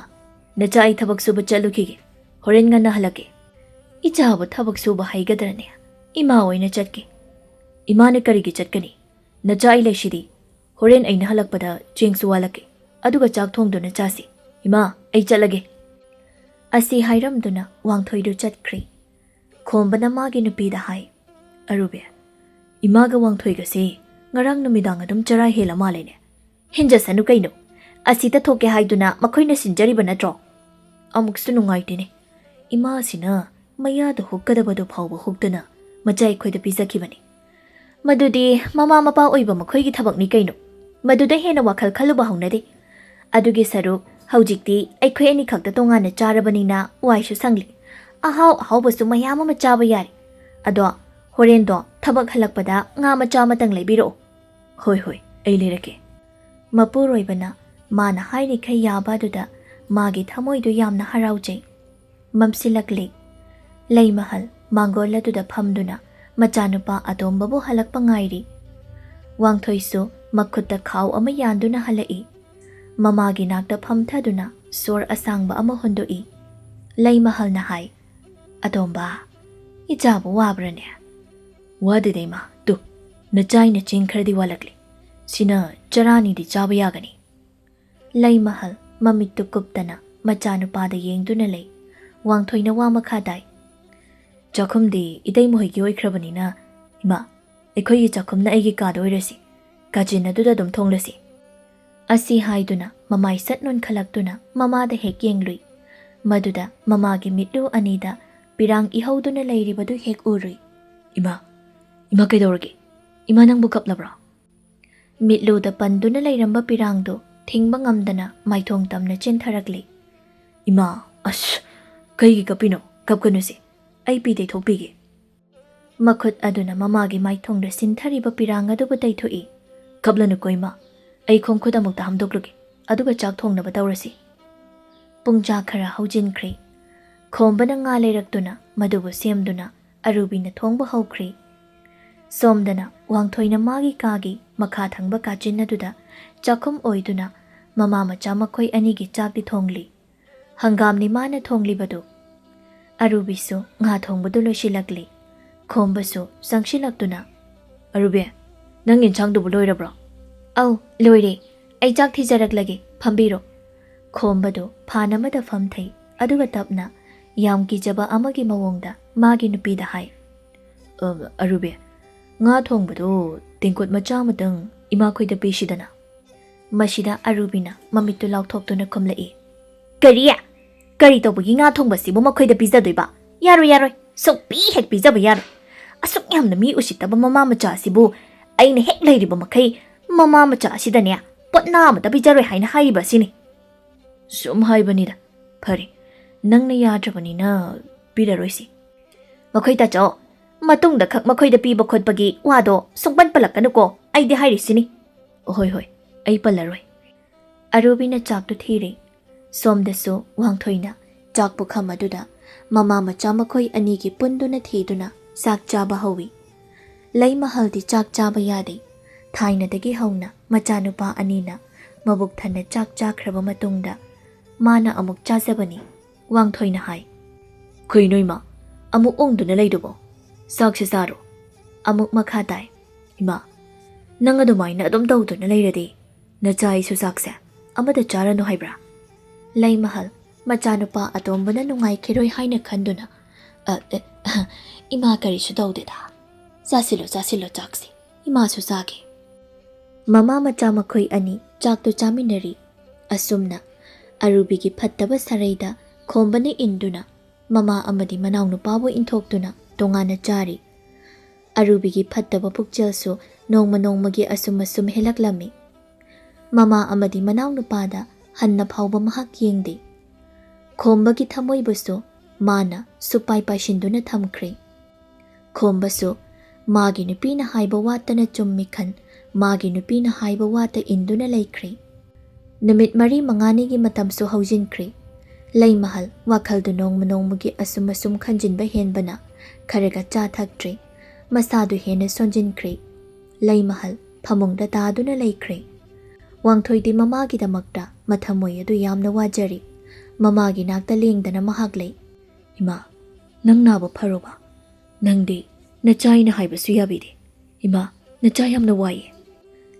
ꯅꯆꯥ ꯑꯩ ꯊꯕꯛ ꯁꯨꯕ ꯆꯠꯂꯨꯈꯤꯒꯦ꯫ ꯍꯣꯔꯦꯟ ꯉꯟꯅ ꯍꯜꯂꯛꯀꯦ꯫" "ꯏꯆꯥꯕꯨ ꯊꯕꯛ ꯁꯨꯕ ꯍꯩꯒꯗ꯭ꯔꯅꯦ? ꯏꯃꯥ ꯑꯣꯏꯅ ꯆꯠꯀꯦ꯫" "ꯏꯃꯥꯅ ꯀꯔꯤꯒꯤ ꯆꯠꯀꯅꯤ? ꯅꯆꯥ ꯑꯩ ꯂꯩꯁꯤꯗꯤ꯫ ꯍꯣꯔꯦꯟ ꯑꯩꯅ ꯍꯜꯂꯛꯄꯗ ꯆꯦꯡꯁꯨ ꯋꯥꯜꯂꯛꯀꯦ꯫ ꯑꯗꯨꯒ ꯆꯥꯛ ꯊꯣꯡꯗꯨꯅ ꯆꯥꯁꯤ꯫ ꯏꯃꯥ, ꯑꯩ ꯆꯠꯂꯒꯦ꯫" ꯑꯁꯤ ꯍꯥꯏꯔꯝꯗꯨꯅ ꯋꯥꯡꯊꯣꯏꯗꯨ ꯆꯠꯈ꯭ꯔꯤ꯫ ꯈꯣꯝꯕꯅ ꯃꯥꯒꯤ ꯅꯨꯄꯤꯗ ꯍꯥꯏ, "ꯑꯔꯨꯕꯤ, ꯏꯃꯥꯒ ꯋꯥꯡꯊꯣꯏꯒꯁꯦ ꯉꯔꯥꯡ ꯅꯨꯃꯤꯗꯥꯡ ꯑꯗꯨꯝ ꯆꯔꯥ ꯍꯦꯜꯂ ꯃꯥꯜꯂꯦꯅꯦ꯫" "ꯍꯦꯟꯖꯁꯅꯨ ꯀꯩꯅꯣ, ꯑꯁꯤ ꯇꯠꯊꯣꯛꯀꯦ ꯍꯥꯏꯗꯨꯅ ꯃꯈꯣꯏꯅ ꯁꯤꯟꯖꯔꯤꯕ ꯅꯠꯇ꯭ꯔꯣ?" "ꯑꯃꯨꯛꯁꯨ ꯅꯨꯡꯉꯥꯏꯇꯦꯅꯦ, ꯏꯃꯥꯁꯤꯅ ꯃꯌꯥꯗ ꯍꯨꯛꯀꯗꯕꯗꯨ ꯐꯥꯎꯕ ꯍꯨꯛꯇꯅ ꯃꯆꯥ ꯑꯩꯈꯣꯏꯗ ꯄꯤꯖꯈꯤꯕꯅꯤ꯫" "ꯃꯗꯨꯗꯤ ꯃꯃꯥ ꯃꯄꯥ ꯑꯣꯏꯕ ꯃꯈꯣꯏꯒꯤ ꯊꯕꯛꯅꯤ ꯀꯩꯅꯣ꯫ ꯃꯗꯨꯗ ꯍꯦꯟꯅ ꯋꯥꯈꯜ ꯈꯜꯂꯨꯕ ꯍꯧꯅꯗꯦ꯫ ꯑꯗꯨꯒꯤ ꯁꯔꯨꯛ ꯍꯧꯖꯤꯛꯇꯤ ꯑꯩꯈꯣꯏ ꯑꯅꯤꯈꯛꯇ ꯇꯣꯉꯥꯟꯅ ꯆꯥꯔꯕꯅꯤꯅ ꯋꯥꯏꯁꯨ ꯁꯪꯂꯤ꯫ ꯑꯍꯥꯎ ꯑꯍꯥꯎꯕꯁꯨ ꯃꯌꯥꯝ ꯑꯃ ꯆꯥꯕ ꯌꯥꯔꯦ꯫ ꯑꯗꯣ ꯍꯣꯔꯦꯟꯗꯣ ꯊꯕꯛ ꯍꯜꯂꯛꯄꯗ ꯉꯥ ꯃꯆꯥ ꯑꯃꯇꯪ ꯂꯩꯕꯤꯔꯛꯑꯣ꯫" "ꯍꯣꯏ, ꯍꯣꯏ, ꯑꯩ ꯂꯩꯔꯛꯀꯦ꯫" ꯃꯄꯨꯔꯣꯏꯕꯅ ꯃꯥꯅ ꯍꯥꯏꯔꯤꯈꯩ ꯌꯥꯕ ꯑꯗꯨꯗ ꯃꯥꯒꯤ ꯊꯃꯣꯏꯗꯨ ꯌꯥꯝꯅ ꯍꯔꯥꯎꯖꯩ꯫ ꯃꯝꯁꯤꯜꯂꯛꯂꯤ꯫ ꯂꯩꯃꯍꯜ ꯃꯥꯡꯒꯣꯜ ꯑꯗꯨꯗ ꯐꯝꯗꯨꯅ ꯃꯆꯥꯅꯨꯄꯥ ꯑꯇꯣꯝꯕꯕꯨ ꯍꯜꯂꯛꯄ ꯉꯥꯏꯔꯤ꯫ ꯋꯥꯡꯊꯣꯏꯁꯨ ꯃꯈꯨꯠꯇ ꯈꯥꯎ ꯑꯃ ꯌꯥꯟꯗꯨꯅ ꯍꯜꯂꯛꯏ꯫ ꯃꯃꯥꯒꯤ ꯅꯥꯛꯇ ꯐꯝꯊꯗꯨꯅ ꯁꯣꯔ ꯑꯁꯥꯡꯕ ꯑꯃ ꯍꯣꯟꯗꯣꯛꯏ꯫ ꯂꯩꯃꯍꯜꯅ ꯍꯥꯏ, "ꯑꯇꯣꯝꯕ, ꯏꯆꯥꯕꯨ ꯋꯥꯕ꯭ꯔꯅꯦ?" "ꯋꯥꯗꯦꯗ ꯏꯃꯥ, ꯇꯨ, ꯅꯆꯥꯏꯅ ꯆꯦꯡ ꯈꯔꯗꯤ ꯋꯥꯠꯂꯛꯂꯤ꯫ ꯁꯤꯅ ꯆꯔꯥ ꯑꯅꯤꯗꯤ ꯆꯥꯕ ꯌꯥꯒꯅꯤ꯫" ꯂꯩꯃꯍꯜ ꯃꯃꯤꯠꯇꯨ ꯀꯨꯞꯇꯅ ꯃꯆꯥꯅꯨꯄꯥꯗ ꯌꯦꯡꯗꯨꯅ ꯂꯩ꯫ ꯋꯥꯡꯊꯣꯏꯅ ꯋꯥ ꯃꯈꯥ ꯇꯥꯏ꯫ "ꯆꯥꯛꯈꯨꯝꯗꯤ ꯏꯇꯩꯃ ꯍꯣꯏꯒꯤ ꯑꯣꯏꯈ꯭ꯔꯕꯅꯤꯅ, ꯏꯃꯥ, ꯑꯩꯈꯣꯏꯒꯤ ꯆꯥꯛꯈꯨꯝꯅ ꯑꯩꯒꯤ ꯀꯥꯗ ꯑꯣꯏꯔꯁꯤ꯫ ꯀꯥꯆꯤꯟ ꯑꯗꯨꯗ ꯑꯗꯨꯝ ꯊꯣꯡꯂꯁꯤ"꯫ ꯑꯁꯤ ꯍꯥꯏꯗꯨꯅ ꯃꯃꯥꯏ ꯁꯠ ꯅꯣꯟꯈꯠꯂꯛꯇꯨꯅ ꯃꯃꯥꯗ ꯍꯦꯛ ꯌꯦꯡꯂꯨꯏ꯫ ꯃꯗꯨꯗ ꯃꯃꯥꯒꯤ ꯃꯤꯠꯂꯨ ꯑꯅꯤꯗ ꯄꯤꯔꯥꯡ ꯏꯍꯧꯗꯨꯅ ꯂꯩꯔꯤꯕꯗꯨ ꯍꯦꯛ ꯎꯔꯨꯏ꯫ "ꯏꯃꯥ, ꯏꯃꯥ ꯀꯩꯗꯧꯔꯒꯦ? ꯏꯃꯥ ꯅꯪꯕꯨ ꯀꯞꯂꯕ꯭ꯔꯣ?" ꯃꯤꯠꯂꯨꯗ ꯄꯟꯗꯨꯅ ꯂꯩꯔꯝꯕ ꯄꯤꯔꯥꯡꯗꯨ ꯊꯤꯡꯕ ꯉꯝꯗꯅ ꯃꯥꯏꯊꯣꯡ ꯇꯝꯅ ꯆꯦꯟꯊꯔꯛꯂꯤ꯫ "ꯏꯃꯥ, ꯑꯁ, ꯀꯩꯒꯤ ꯀꯞꯄꯤꯅꯣ? ꯀꯞꯀꯅꯨꯁꯦ, ꯑꯩ ꯄꯤ ꯇꯩꯊꯣꯛꯄꯤꯒꯦ"꯫ ꯃꯈꯨꯠ ꯑꯗꯨꯅ ꯃꯃꯥꯒꯤ ꯃꯥꯏꯊꯣꯡꯗ ꯁꯤꯟꯊꯔꯤꯕ ꯄꯤꯔꯥꯡ ꯑꯗꯨꯕꯨ ꯇꯩꯊꯣꯛꯏ꯫ "ꯀꯞꯂꯅꯨꯀꯣ ꯏꯃꯥ, ꯑꯩ ꯈꯣꯡ ꯈꯨꯠ ꯑꯃꯨꯛꯇ ꯍꯥꯝꯗꯣꯛꯂꯨꯒꯦ, ꯑꯗꯨꯒ ꯆꯥꯛ ꯊꯣꯡꯅꯕ ꯇꯧꯔꯁꯤ"꯫ ꯄꯨꯡꯖꯥ ꯈꯔ ꯍꯧꯖꯤꯟꯈ꯭ꯔꯦ꯫ ꯈꯣꯝꯕꯅ ꯉꯥ ꯂꯩꯔꯛꯇꯨꯅ ꯃꯗꯨꯕꯨ ꯁꯦꯝꯗꯨꯅ ꯑꯔꯨꯕꯤꯅ ꯊꯣꯡꯕ ꯍꯧꯈ꯭ꯔꯦ꯫ ꯁꯣꯝꯗꯅ ꯋꯥꯡꯊꯣꯏꯅ ꯃꯥꯒꯤ ꯀꯥꯒꯤ ꯃꯈꯥ ꯊꯪꯕ ꯀꯥꯆꯤꯟ ꯑꯗꯨꯗ ꯆꯥꯛꯈꯨꯝ ꯑꯣꯏꯗꯨꯅ ꯃꯃꯥ ꯃꯆꯥ ꯃꯈꯣꯏ ꯑꯅꯤꯒꯤ ꯆꯥꯛꯇꯤ ꯊꯣꯡꯂꯤ꯫ ꯍꯪꯒꯥꯝꯅꯤ ꯃꯥꯅ ꯊꯣꯡꯂꯤꯕꯗꯨ꯫ ꯑꯔꯨꯕꯤꯁꯨ ꯉꯥ ꯊꯣꯡꯕꯗꯨ ꯂꯣꯏꯁꯤꯜꯂꯛꯂꯤ꯫ ꯈꯣꯝꯕꯁꯨ ꯆꯪꯁꯤꯜꯂꯛꯇꯨꯅ, "ꯑꯔꯨꯕꯤ, ꯅꯪ ꯌꯦꯟꯁꯥꯡꯗꯨꯕꯨ ꯂꯣꯏꯔꯕ꯭ꯔꯣ?" "ꯑꯧ, ꯂꯣꯏꯔꯦ꯫ ꯑꯩ ꯆꯥꯛ ꯊꯤꯖꯔꯛꯂꯒꯦ, ꯐꯝꯕꯤꯔꯣ"꯫ ꯈꯣꯝꯕꯗꯨ ꯐꯥꯟ ꯑꯃꯗ ꯐꯝꯊꯩ, ꯑꯗꯨꯒ ꯇꯞꯅ, ꯌꯥꯝ ꯀꯤꯖꯕ ꯑꯃꯒꯤ ꯃꯑꯣꯡꯗ ꯃꯥꯒꯤ ꯅꯨꯄꯤꯗ ꯍꯥꯏ, "ꯑ, ꯑꯔꯨꯕꯤ, ꯉꯥ ꯊꯣꯡꯕꯗꯨ ꯇꯦꯡꯀꯣꯠ ꯃꯆꯥ ꯑꯃꯇꯪ ꯏꯃꯥꯈꯣꯏꯗ ꯄꯤꯁꯤꯗꯅ"꯫ ꯃꯁꯤꯗ ꯑꯔꯨꯕꯤꯅ ꯃꯃꯤꯠꯇꯨ ꯂꯥꯎꯊꯣꯛꯇꯨꯅ ꯈꯨꯝꯂꯛꯏ, "ꯀꯔꯤ? ꯀꯔꯤ ꯇꯧꯕꯒꯤ ꯉꯥ ꯊꯣꯡꯕꯁꯤꯕꯨ ꯃꯈꯣꯏꯗ ꯄꯤꯖꯗꯣꯏꯕ? ꯌꯥꯔꯣꯏ, ꯌꯥꯔꯣꯏ, ꯁꯨꯛꯄꯤ ꯍꯦꯛ ꯄꯤꯖꯕ ꯌꯥꯔꯣꯏ꯫ ꯑꯁꯨꯛ ꯌꯥꯝꯅ ꯃꯤ ꯎꯁꯤꯠꯇꯕ ꯃꯃꯥ ꯃꯆꯥ ꯑꯁꯤꯕꯨ ꯑꯩꯅ ꯍꯦꯛ ꯂꯩꯔꯤꯕ ꯃꯈꯩ ꯃꯃꯥ ꯃꯆꯥ ꯑꯁꯤꯗꯅꯦ ꯄꯣꯠꯅꯥ ꯑꯃꯇ ꯄꯤꯖꯔꯣꯏ ꯍꯥꯏꯅ ꯍꯥꯏꯔꯤꯕ ꯑꯁꯤꯅꯤ"꯫ "ꯁꯨꯝ ꯍꯥꯏꯕꯅꯤꯗ꯫ ꯐꯔꯦ, ꯅꯪꯅ ꯌꯥꯗ꯭ꯔꯕꯅꯤꯅ ꯄꯤꯔꯔꯣꯏꯁꯤ"꯫ "ꯃꯈꯣꯏ ꯇꯥꯆꯧ, ꯃꯇꯨꯡꯗ ꯈꯛ ꯃꯈꯣꯏꯗ ꯄꯤꯕ ꯈꯣꯠꯄꯒꯤ ꯋꯥꯗꯣ ꯁꯨꯡꯄꯟ ꯄꯜꯂꯛꯀꯅꯨꯀꯣ, ꯑꯩꯗꯤ ꯍꯥꯏꯔꯤꯁꯤꯅꯤ"꯫ "ꯍꯣꯏ, ꯍꯣꯏ, ꯑꯩ ꯄꯜꯂꯔꯣꯏ"꯫ ꯑꯔꯨꯕꯤꯅ ꯆꯥꯛꯇꯨ ꯊꯤꯔꯦ꯫ ꯁꯣꯝꯗꯁꯨ ꯋꯥꯡꯊꯣꯏꯅ ꯆꯥꯛ ꯄꯨꯈꯝ ꯑꯗꯨꯗ ꯃꯃꯥ ꯃꯆꯥ ꯃꯈꯣꯏ ꯑꯅꯤꯒꯤ ꯄꯨꯟꯗꯨꯅ ꯊꯤꯗꯨꯅ ꯆꯥꯛ ꯆꯥꯕ ꯍꯧꯏ꯫ ꯂꯩꯃꯍꯜꯗꯤ ꯆꯥꯛ ꯆꯥꯕ ꯌꯥꯗꯦ꯫ ꯊꯥꯏꯅꯗꯒꯤ ꯍꯧꯅ ꯃꯆꯥꯅꯨꯄꯥ ꯑꯅꯤꯅ ꯃꯕꯨꯛ ꯊꯟꯅ ꯆꯥꯛ ꯆꯥꯈ꯭ꯔꯕ ꯃꯇꯨꯡꯗ ꯃꯥꯅ ꯑꯃꯨꯛ ꯆꯥꯖꯕꯅꯤ꯫ ꯋꯥꯡꯊꯣꯏꯅ ꯍꯥꯏ, "ꯀꯩꯅꯣ ꯏꯃꯥ, ꯑꯃꯨꯛ ꯎꯪꯗꯨꯅ ꯂꯩꯗꯨꯕꯣ? ꯆꯥꯛꯁꯦ ꯆꯥꯔꯣ"꯫ ꯑꯃꯨꯛ ꯃꯈꯥ ꯇꯥꯏ, "ꯏꯃꯥ, ꯅꯪ ꯑꯗꯨꯃꯥꯏꯅ ꯑꯗꯨꯝ ꯇꯧꯗꯨꯅ ꯂꯩꯔꯗꯤ ꯅꯆꯥ ꯑꯩꯁꯨ ꯆꯥꯛꯁꯦ ꯑꯃꯗ ꯆꯥꯔꯅꯨ ꯍꯥꯏꯕ꯭ꯔꯥ?" ꯂꯩꯃꯍꯜ, ꯃꯆꯥꯅꯨꯄꯥ ꯑꯇꯣꯝꯕꯅ ꯅꯨꯡꯉꯥꯏꯈꯤꯔꯣꯏ ꯍꯥꯏꯅ ꯈꯟꯗꯨꯅ, "ꯑ, ꯑꯦ, ꯏꯃꯥ, ꯀꯔꯤꯁꯨ ꯇꯧꯗꯦꯗ꯫ ꯆꯥꯁꯤꯜꯂꯣ, ꯆꯥꯁꯤꯜꯂꯣ ꯆꯥꯛꯁꯤ꯫ ꯏꯃꯥꯁꯨ ꯆꯥꯒꯦ꯫" ꯃꯃꯥ ꯃꯆꯥ ꯃꯈꯣꯏ ꯑꯅꯤ ꯆꯥꯛꯇꯨ ꯆꯥꯃꯤꯟꯅꯔꯤ꯫ ꯑꯁꯨꯝꯅ ꯑꯔꯨꯕꯤꯒꯤ ꯐꯠꯇꯕ ꯁꯔꯩꯗ ꯈꯣꯝꯕꯅ ꯏꯟꯗꯨꯅ ꯃꯃꯥ ꯑꯃꯗꯤ ꯃꯅꯥꯎꯅꯨꯄꯥꯕꯨ ꯏꯟꯊꯣꯛꯇꯨꯅ ꯇꯣꯉꯥꯟꯅ ꯆꯥꯔꯤ꯫ ꯑꯔꯨꯕꯤꯒꯤ ꯐꯠꯇꯕ ꯄꯨꯛꯆꯦꯜꯁꯨ ꯅꯣꯡꯃ ꯅꯣꯡꯃꯒꯤ ꯑꯁꯨꯝ ꯑꯁꯨꯝ ꯍꯦꯜꯂꯛꯂꯝꯃꯤ꯫ ꯃꯃꯥ ꯑꯃꯗꯤ ꯃꯅꯥꯎꯅꯨꯄꯥꯗ ꯍꯟꯅ ꯐꯥꯎꯕ ꯃꯍꯥꯛ ꯌꯦꯡꯗꯦ꯫ ꯈꯣꯝꯕꯒꯤ ꯊꯃꯣꯏꯕꯨꯁꯨ ꯃꯥꯅ ꯁꯨꯄꯥꯏ ꯄꯥꯏꯁꯤꯟꯗꯨꯅ ꯊꯝꯈ꯭ꯔꯦ꯫ ꯈꯣꯝꯕꯁꯨ ꯃꯥꯒꯤ ꯅꯨꯄꯤꯅ ꯍꯥꯏꯕ ꯋꯥꯇꯅ ꯆꯨꯝꯃꯤ ꯈꯟ, ꯃꯥꯒꯤ ꯅꯨꯄꯤꯅ ꯍꯥꯏꯕ ꯋꯥꯇ ꯏꯟꯗꯨꯅ ꯂꯩꯈ꯭ꯔꯦ꯫ ꯅꯨꯃꯤꯠ ꯃꯔꯤ ꯃꯉꯥꯅꯤꯒꯤ ꯃꯇꯝꯁꯨ ꯍꯧꯖꯤꯟꯈ꯭ꯔꯦ꯫ ꯂꯩꯃꯍꯜ ꯋꯥꯈꯜꯗꯨ ꯅꯣꯡꯃ ꯅꯣꯡꯃꯒꯤ ꯑꯁꯨꯝ ꯑꯁꯨꯝ ꯈꯟꯖꯤꯟꯕ ꯍꯦꯟꯕꯅ ꯈꯔꯒ ꯆꯥ ꯊꯛꯇ꯭ꯔꯦ꯫ ꯃꯁꯥꯗꯨ ꯍꯦꯟꯅ ꯁꯣꯟꯖꯤꯟꯈ꯭ꯔꯦ꯫ ꯂꯩꯃꯍꯜ ꯐꯃꯨꯡꯗ ꯇꯥꯗꯨꯅ ꯂꯩꯈ꯭ꯔꯦ꯫ ꯋꯥꯡꯊꯣꯏꯗꯤ ꯃꯃꯥꯒꯤꯗꯃꯛꯇ ꯃꯊꯃꯣꯏ ꯑꯗꯨ ꯌꯥꯝꯅ ꯋꯥꯖꯔꯤ꯫ ꯃꯃꯥꯒꯤ ꯅꯥꯛꯇ ꯂꯦꯡꯗꯅ ꯃꯍꯥꯛ ꯂꯩ꯫ "ꯏꯃꯥ, ꯅꯪ ꯅꯥꯕ ꯐꯔꯣꯕ? ꯅꯪꯗꯤ ꯅꯆꯥ ꯑꯩꯅ ꯍꯥꯏꯕꯁꯨ ꯌꯥꯕꯤꯗꯦ꯫ ꯏꯃꯥ, ꯅꯆꯥ ꯌꯥꯝꯅ ꯋꯥꯏꯌꯦ꯫"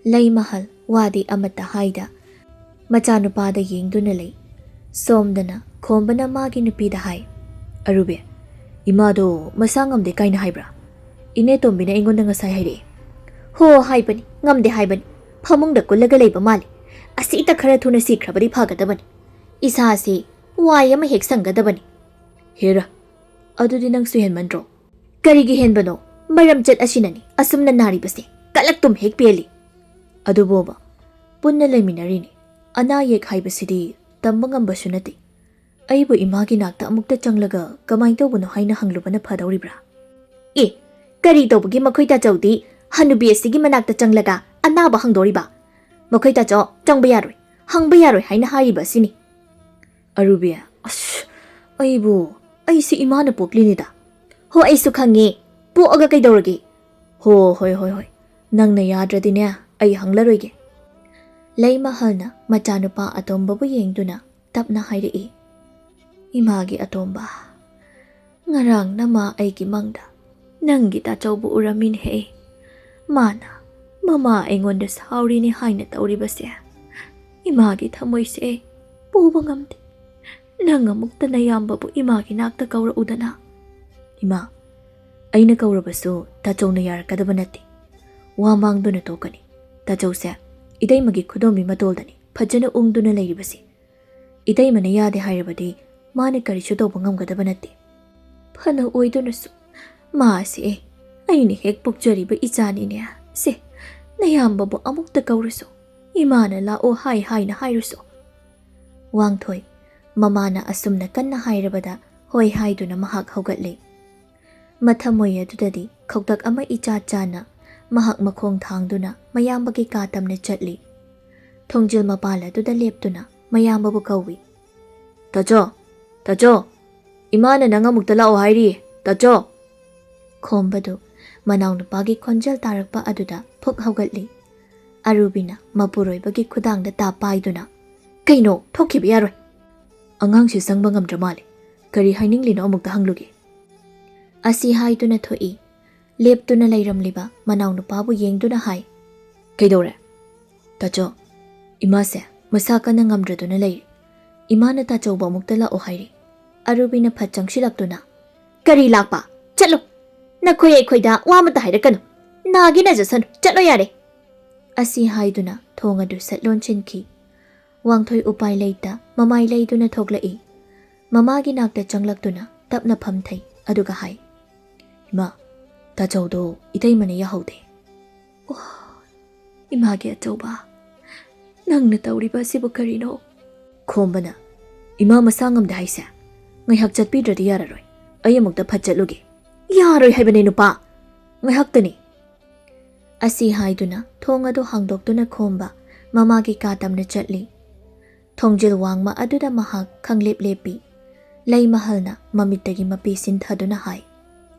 ꯂꯩꯃꯍꯜ ꯋꯥꯗꯤ ꯑꯃꯠꯇ ꯍꯥꯏꯗ ꯃꯆꯥꯅꯨꯄꯥꯗ ꯌꯦꯡꯗꯨꯅ ꯂꯩ꯫ ꯁꯣꯝꯗꯅ ꯈꯣꯝꯕꯅ ꯃꯥꯒꯤ ꯅꯨꯄꯤꯗ ꯍꯥꯏ, "ꯑꯔꯨꯕꯤ, ꯏꯃꯥꯗꯣ ꯃꯁꯥ ꯉꯝꯗꯦ ꯀꯥꯏꯅ ꯍꯥꯏꯕ꯭ꯔꯥ? ꯏꯅꯦ ꯇꯣꯝꯕꯤꯅ ꯑꯩꯉꯣꯟꯗ ꯉꯁꯥꯏ ꯍꯥꯏꯔꯛꯑꯦ꯫" "ꯍꯣ, ꯍꯥꯏꯕꯅꯤ, ꯉꯝꯗꯦ ꯍꯥꯏꯕꯅꯤ꯫ ꯐꯃꯨꯡꯗ ꯀꯨꯜꯂꯒ ꯂꯩꯕ ꯃꯥꯜꯂꯤ꯫ ꯑꯁꯤꯇ ꯈꯔ ꯊꯨꯅ ꯁꯤꯈ꯭ꯔꯕꯗꯤ ꯐꯒꯗꯕꯅꯤ꯫ ꯏꯁꯥꯁꯤ ꯋꯥꯏ ꯑꯃ ꯍꯦꯛ ꯁꯪꯒꯗꯕꯅꯤ꯫" "ꯍꯦꯔꯥ, ꯑꯗꯨꯗꯤ ꯅꯪꯁꯨ ꯍꯦꯟꯃꯟꯗ꯭ꯔꯣ?" "ꯀꯔꯤꯒꯤ ꯍꯦꯟꯕꯅꯣ? ꯃꯔꯝꯆꯠ ꯑꯁꯤꯅꯅꯤ ꯑꯁꯨꯝꯅ ꯅꯥꯔꯤꯕꯁꯦ꯫ ꯀꯂꯛꯇꯨꯝ ꯍꯦꯛ ꯄꯦꯜꯂꯤ꯫" "ꯑꯗꯨꯕꯨꯕ, ꯄꯨꯟꯅ ꯂꯩꯃꯤꯟꯅꯔꯤꯅꯤ꯫ ꯑꯅꯥ ꯑꯌꯦꯛ ꯍꯥꯏꯕꯁꯤꯗꯤ ꯇꯝꯕ ꯉꯝꯕꯁꯨ ꯅꯠꯇꯦ꯫ ꯑꯩꯕꯨ ꯏꯃꯥꯒꯤ ꯅꯥꯛꯇ ꯑꯃꯨꯛꯇ ꯆꯪꯂꯒ ꯀꯃꯥꯏ ꯇꯧꯕꯅꯣ ꯍꯥꯏꯅ ꯍꯪꯂꯨꯕꯅ ꯐꯗꯧꯔꯤꯕ꯭ꯔꯥ?" "ꯑꯦ, ꯀꯔꯤ ꯇꯧꯕꯒꯤ ꯃꯈꯣꯏ ꯇꯥꯆꯧꯗꯤ ꯍꯅꯨꯕꯤ ꯑꯁꯤꯒꯤ ꯃꯅꯥꯛꯇ ꯆꯪꯂꯒ ꯑꯅꯥꯕ ꯍꯪꯗꯧꯔꯤꯕ? ꯃꯈꯣꯏ ꯇꯥꯆꯧ ꯆꯪꯕ ꯌꯥꯔꯣꯏ, ꯍꯪꯕ ꯌꯥꯔꯣꯏ ꯍꯥꯏꯅ ꯍꯥꯏꯔꯤꯕ ꯑꯁꯤꯅꯤ꯫" "ꯑꯔꯨꯕꯤ, ꯑꯁ, ꯑꯩꯕꯨ, ꯑꯩꯁꯤ ꯏꯃꯥꯅ ꯄꯣꯛꯂꯤꯅꯤꯗ꯫" "ꯍꯣ, ꯑꯩꯁꯨ ꯈꯪꯉꯦ꯫ ꯄꯣꯛꯑꯒ ꯀꯩꯗꯧꯔꯒꯦ?" "ꯍꯣ, ꯍꯣꯏ, ꯍꯣꯏ, ꯍꯣꯏ꯫ ꯅꯪꯅ ꯌꯥꯗ꯭ꯔꯗꯤꯅꯦ, ꯑꯩ ꯍꯪꯂꯔꯣꯏꯒꯦ꯫" ꯂꯩꯃꯍꯜꯅ ꯃꯆꯥꯅꯨꯄꯥ ꯑꯇꯣꯝꯕꯕꯨ ꯌꯦꯡꯗꯨꯅ ꯇꯞꯅ ꯍꯥꯏꯔꯛꯏ, "ꯏꯃꯥꯒꯤ ꯑꯇꯣꯝꯕ, ꯉꯔꯥꯡ ꯅꯃꯥ ꯑꯩꯒꯤ ꯃꯪꯗ ꯅꯪꯒꯤ ꯇꯥꯆꯧꯕꯨ ꯎꯔꯝꯃꯤꯅꯦꯍꯦ꯫ ꯃꯥꯅ ꯃꯃꯥ ꯑꯩꯉꯣꯟꯗ ꯁꯥꯎꯔꯤꯅꯤ ꯍꯥꯏꯅ ꯇꯧꯔꯤꯕꯁꯦ ꯏꯃꯥꯒꯤ ꯊꯃꯣꯏꯁꯦ ꯎꯕ ꯉꯝꯗꯦ꯫ ꯅꯪ ꯑꯃꯨꯛꯇ ꯅꯌꯥꯝꯕꯕꯨ ꯏꯃꯥꯒꯤ ꯅꯥꯛꯇ ꯀꯧꯔꯛꯎꯗꯅ꯫ ꯏꯃꯥ, ꯑꯩꯅ ꯀꯧꯔꯕꯁꯨ ꯇꯥꯆꯧꯅ ꯌꯥꯔꯛꯀꯗꯕ ꯅꯠꯇꯦ꯫ ꯋꯥ ꯃꯥꯡꯗꯨꯅ ꯇꯣꯛꯀꯅꯤ꯫ ꯇꯥꯆꯧꯁꯦ ꯏꯇꯩꯃꯒꯤ ꯈꯨꯗꯣꯝꯕꯤ ꯃꯇꯣꯜꯗꯅꯤ ꯐꯖꯅ ꯎꯪꯗꯨꯅ ꯂꯩꯔꯤꯕꯁꯤ꯫ ꯏꯇꯩꯃꯅ ꯌꯥꯗꯦ ꯍꯥꯏꯔꯕꯗꯤ ꯃꯥꯅ ꯀꯔꯤꯁꯨ ꯇꯧꯕ ꯉꯝꯒꯗꯕ ꯅꯠꯇꯦ꯫ ꯐꯅ ꯑꯣꯏꯗꯨꯅꯁꯨ ꯃꯥꯁꯦ ꯑꯩꯅ ꯍꯦꯛ ꯄꯣꯛꯆꯔꯤꯕ ꯏꯆꯥꯅꯤꯅꯦ꯫ ꯁꯦ, ꯅꯌꯥꯝꯕꯕꯨ ꯑꯃꯨꯛꯇ ꯀꯧꯔꯨꯁꯨ, ꯏꯃꯥꯅ ꯂꯥꯛꯑꯣ ꯍꯥꯏ ꯍꯥꯏꯅ ꯍꯥꯏꯔꯨꯁꯨ꯫ ꯋꯥꯡꯊꯣꯏ, ꯃꯃꯥꯅ ꯑꯁꯨꯝꯅ ꯀꯟꯅ ꯍꯥꯏꯔꯕꯗ ꯍꯣꯏ ꯍꯥꯏꯗꯨꯅ ꯃꯍꯥꯛ ꯍꯧꯒꯠꯂꯦ꯫ ꯃꯊꯃꯣꯏ ꯑꯗꯨꯗꯗꯤ ꯈꯧꯇꯛ ꯑꯃ ꯏꯆꯥ ꯆꯥꯅ ꯃꯍꯥꯛ ꯃꯈꯣꯡ ꯊꯥꯡꯗꯨꯅ ꯃꯌꯥꯝꯕꯒꯤ ꯀꯥ ꯇꯝꯅ ꯆꯠꯂꯤ꯫ ꯊꯣꯡꯖꯤꯜ ꯃꯄꯥꯜ ꯑꯗꯨꯗ ꯂꯦꯞꯇꯨꯅ ꯃꯌꯥꯝꯕꯕꯨ ꯀꯧꯏ꯫ "ꯇꯥꯆꯧ, ꯇꯥꯆꯧ, ꯏꯃꯥꯅ ꯅꯪ ꯑꯃꯨꯛꯇ ꯂꯥꯛꯑꯣ ꯍꯥꯏꯔꯤ, ꯇꯥꯆꯧ!" ꯈꯣꯝꯕꯗꯨ ꯃꯅꯥꯎꯅꯨꯄꯥꯒꯤ ꯈꯣꯟꯖꯦꯜ ꯇꯥꯔꯛꯄ ꯑꯗꯨꯗ ꯐꯨꯛ ꯍꯧꯒꯠꯂꯤ꯫ ꯑꯔꯨꯕꯤꯅ ꯃꯄꯨꯔꯣꯏꯕꯒꯤ ꯈꯨꯗꯥꯡꯗ ꯇꯥ ꯄꯥꯏꯗꯨꯅ, "ꯀꯩꯅꯣ, ꯊꯣꯛꯈꯤꯕ ꯌꯥꯔꯣꯏ꯫ ꯑꯉꯥꯡꯁꯤ ꯆꯪꯕ ꯉꯝꯗ꯭ꯔ ꯃꯥꯜꯂꯦ꯫ ꯀꯔꯤ ꯍꯥꯏꯅꯤꯡꯂꯤꯅꯣ ꯑꯃꯨꯛꯇ ꯍꯪꯂꯨꯒꯦ꯫" ꯑꯁꯤ ꯍꯥꯏꯗꯨꯅ ꯊꯣꯛꯏ꯫ ꯂꯦꯞꯇꯨꯅ ꯂꯩꯔꯝꯂꯤꯕ ꯃꯅꯥꯎꯅꯨꯄꯥꯕꯨ ꯌꯦꯡꯗꯨꯅ ꯍꯥꯏ, "ꯀꯩꯗꯧꯔꯦ?" "ꯇꯥꯆꯧ, ꯏꯃꯥꯁꯦ ꯃꯁꯥ ꯀꯟꯅ ꯉꯝꯗ꯭ꯔꯗꯨꯅ ꯂꯩꯔꯤ꯫ ꯏꯃꯥꯅ ꯇꯥꯆꯧꯕ ꯑꯃꯨꯛꯇ ꯂꯥꯛꯑꯣ ꯍꯥꯏꯔꯤ꯫" ꯑꯔꯨꯕꯤꯅ ꯐꯠ ꯆꯪꯁꯤꯜꯂꯛꯇꯨꯅ, "ꯀꯔꯤ ꯂꯥꯛꯄ? ꯆꯠꯂꯨ! ꯅꯈꯣꯏ ꯑꯩꯈꯣꯏꯗ ꯋꯥ ꯑꯃꯠꯇ ꯍꯥꯏꯔꯛꯀꯅꯨ꯫ ꯅꯥꯒꯦ ꯅꯖꯁꯅꯨ, ꯆꯠꯂꯣ ꯌꯥꯔꯦ!" ꯑꯁꯤ ꯍꯥꯏꯗꯨꯅ ꯊꯣꯡ ꯑꯗꯨ ꯁꯠ ꯂꯣꯟꯁꯤꯟꯈꯤ꯫ ꯋꯥꯡꯊꯣꯏ ꯎꯄꯥꯏ ꯂꯩꯇ ꯃꯃꯥꯏ ꯂꯩꯗꯨꯅ ꯊꯣꯛꯂꯛꯏ꯫ ꯃꯃꯥꯒꯤ ꯅꯥꯛꯇ ꯆꯪꯂꯛꯇꯨꯅ ꯇꯞꯅ ꯐꯝꯊꯩ, ꯑꯗꯨꯒ ꯍꯥꯏ, "ꯏꯃꯥ, ꯇꯥꯆꯧꯗꯣ ꯏꯇꯩꯃꯅ ꯌꯥꯍꯧꯗꯦ꯫" "ꯑꯣ, ꯏꯃꯥꯒꯤ ꯑꯆꯧꯕ, ꯅꯪꯅ ꯇꯧꯔꯤꯕ ꯑꯁꯤꯕꯨ ꯀꯔꯤꯅꯣ?" ꯈꯣꯝꯕꯅ, "ꯏꯃꯥ ꯃꯁꯥ ꯉꯝꯗꯦ ꯍꯥꯏꯁꯦ? ꯉꯥꯏꯍꯥꯛ ꯆꯠꯄꯤꯗ꯭ꯔꯗꯤ ꯌꯥꯔꯔꯣꯏ꯫ ꯑꯩ ꯑꯃꯨꯛꯇ ꯐꯠ ꯆꯠꯂꯨꯒꯦ꯫" "ꯌꯥꯔꯣꯏ ꯍꯥꯏꯕꯅꯦ ꯅꯨꯄꯥ, ꯉꯥꯏꯍꯥꯛꯇꯅꯤ꯫" ꯑꯁꯤ ꯍꯥꯏꯗꯨꯅ ꯊꯣꯡ ꯑꯗꯨ ꯍꯥꯡꯗꯣꯛꯇꯨꯅ ꯈꯣꯝꯕ ꯃꯃꯥꯒꯤ ꯀꯥ ꯇꯝꯅ ꯆꯠꯂꯤ꯫ ꯊꯣꯡꯖꯤꯜ ꯋꯥꯡꯃ ꯑꯗꯨꯗ ꯃꯍꯥꯛ ꯈꯪꯂꯦꯞ ꯂꯦꯞꯄꯤ꯫ ꯂꯩꯃꯍꯜꯅ ꯃꯃꯤꯠꯇꯒꯤ ꯃꯄꯤ ꯁꯤꯟꯊꯗꯨꯅ ꯍꯥꯏ,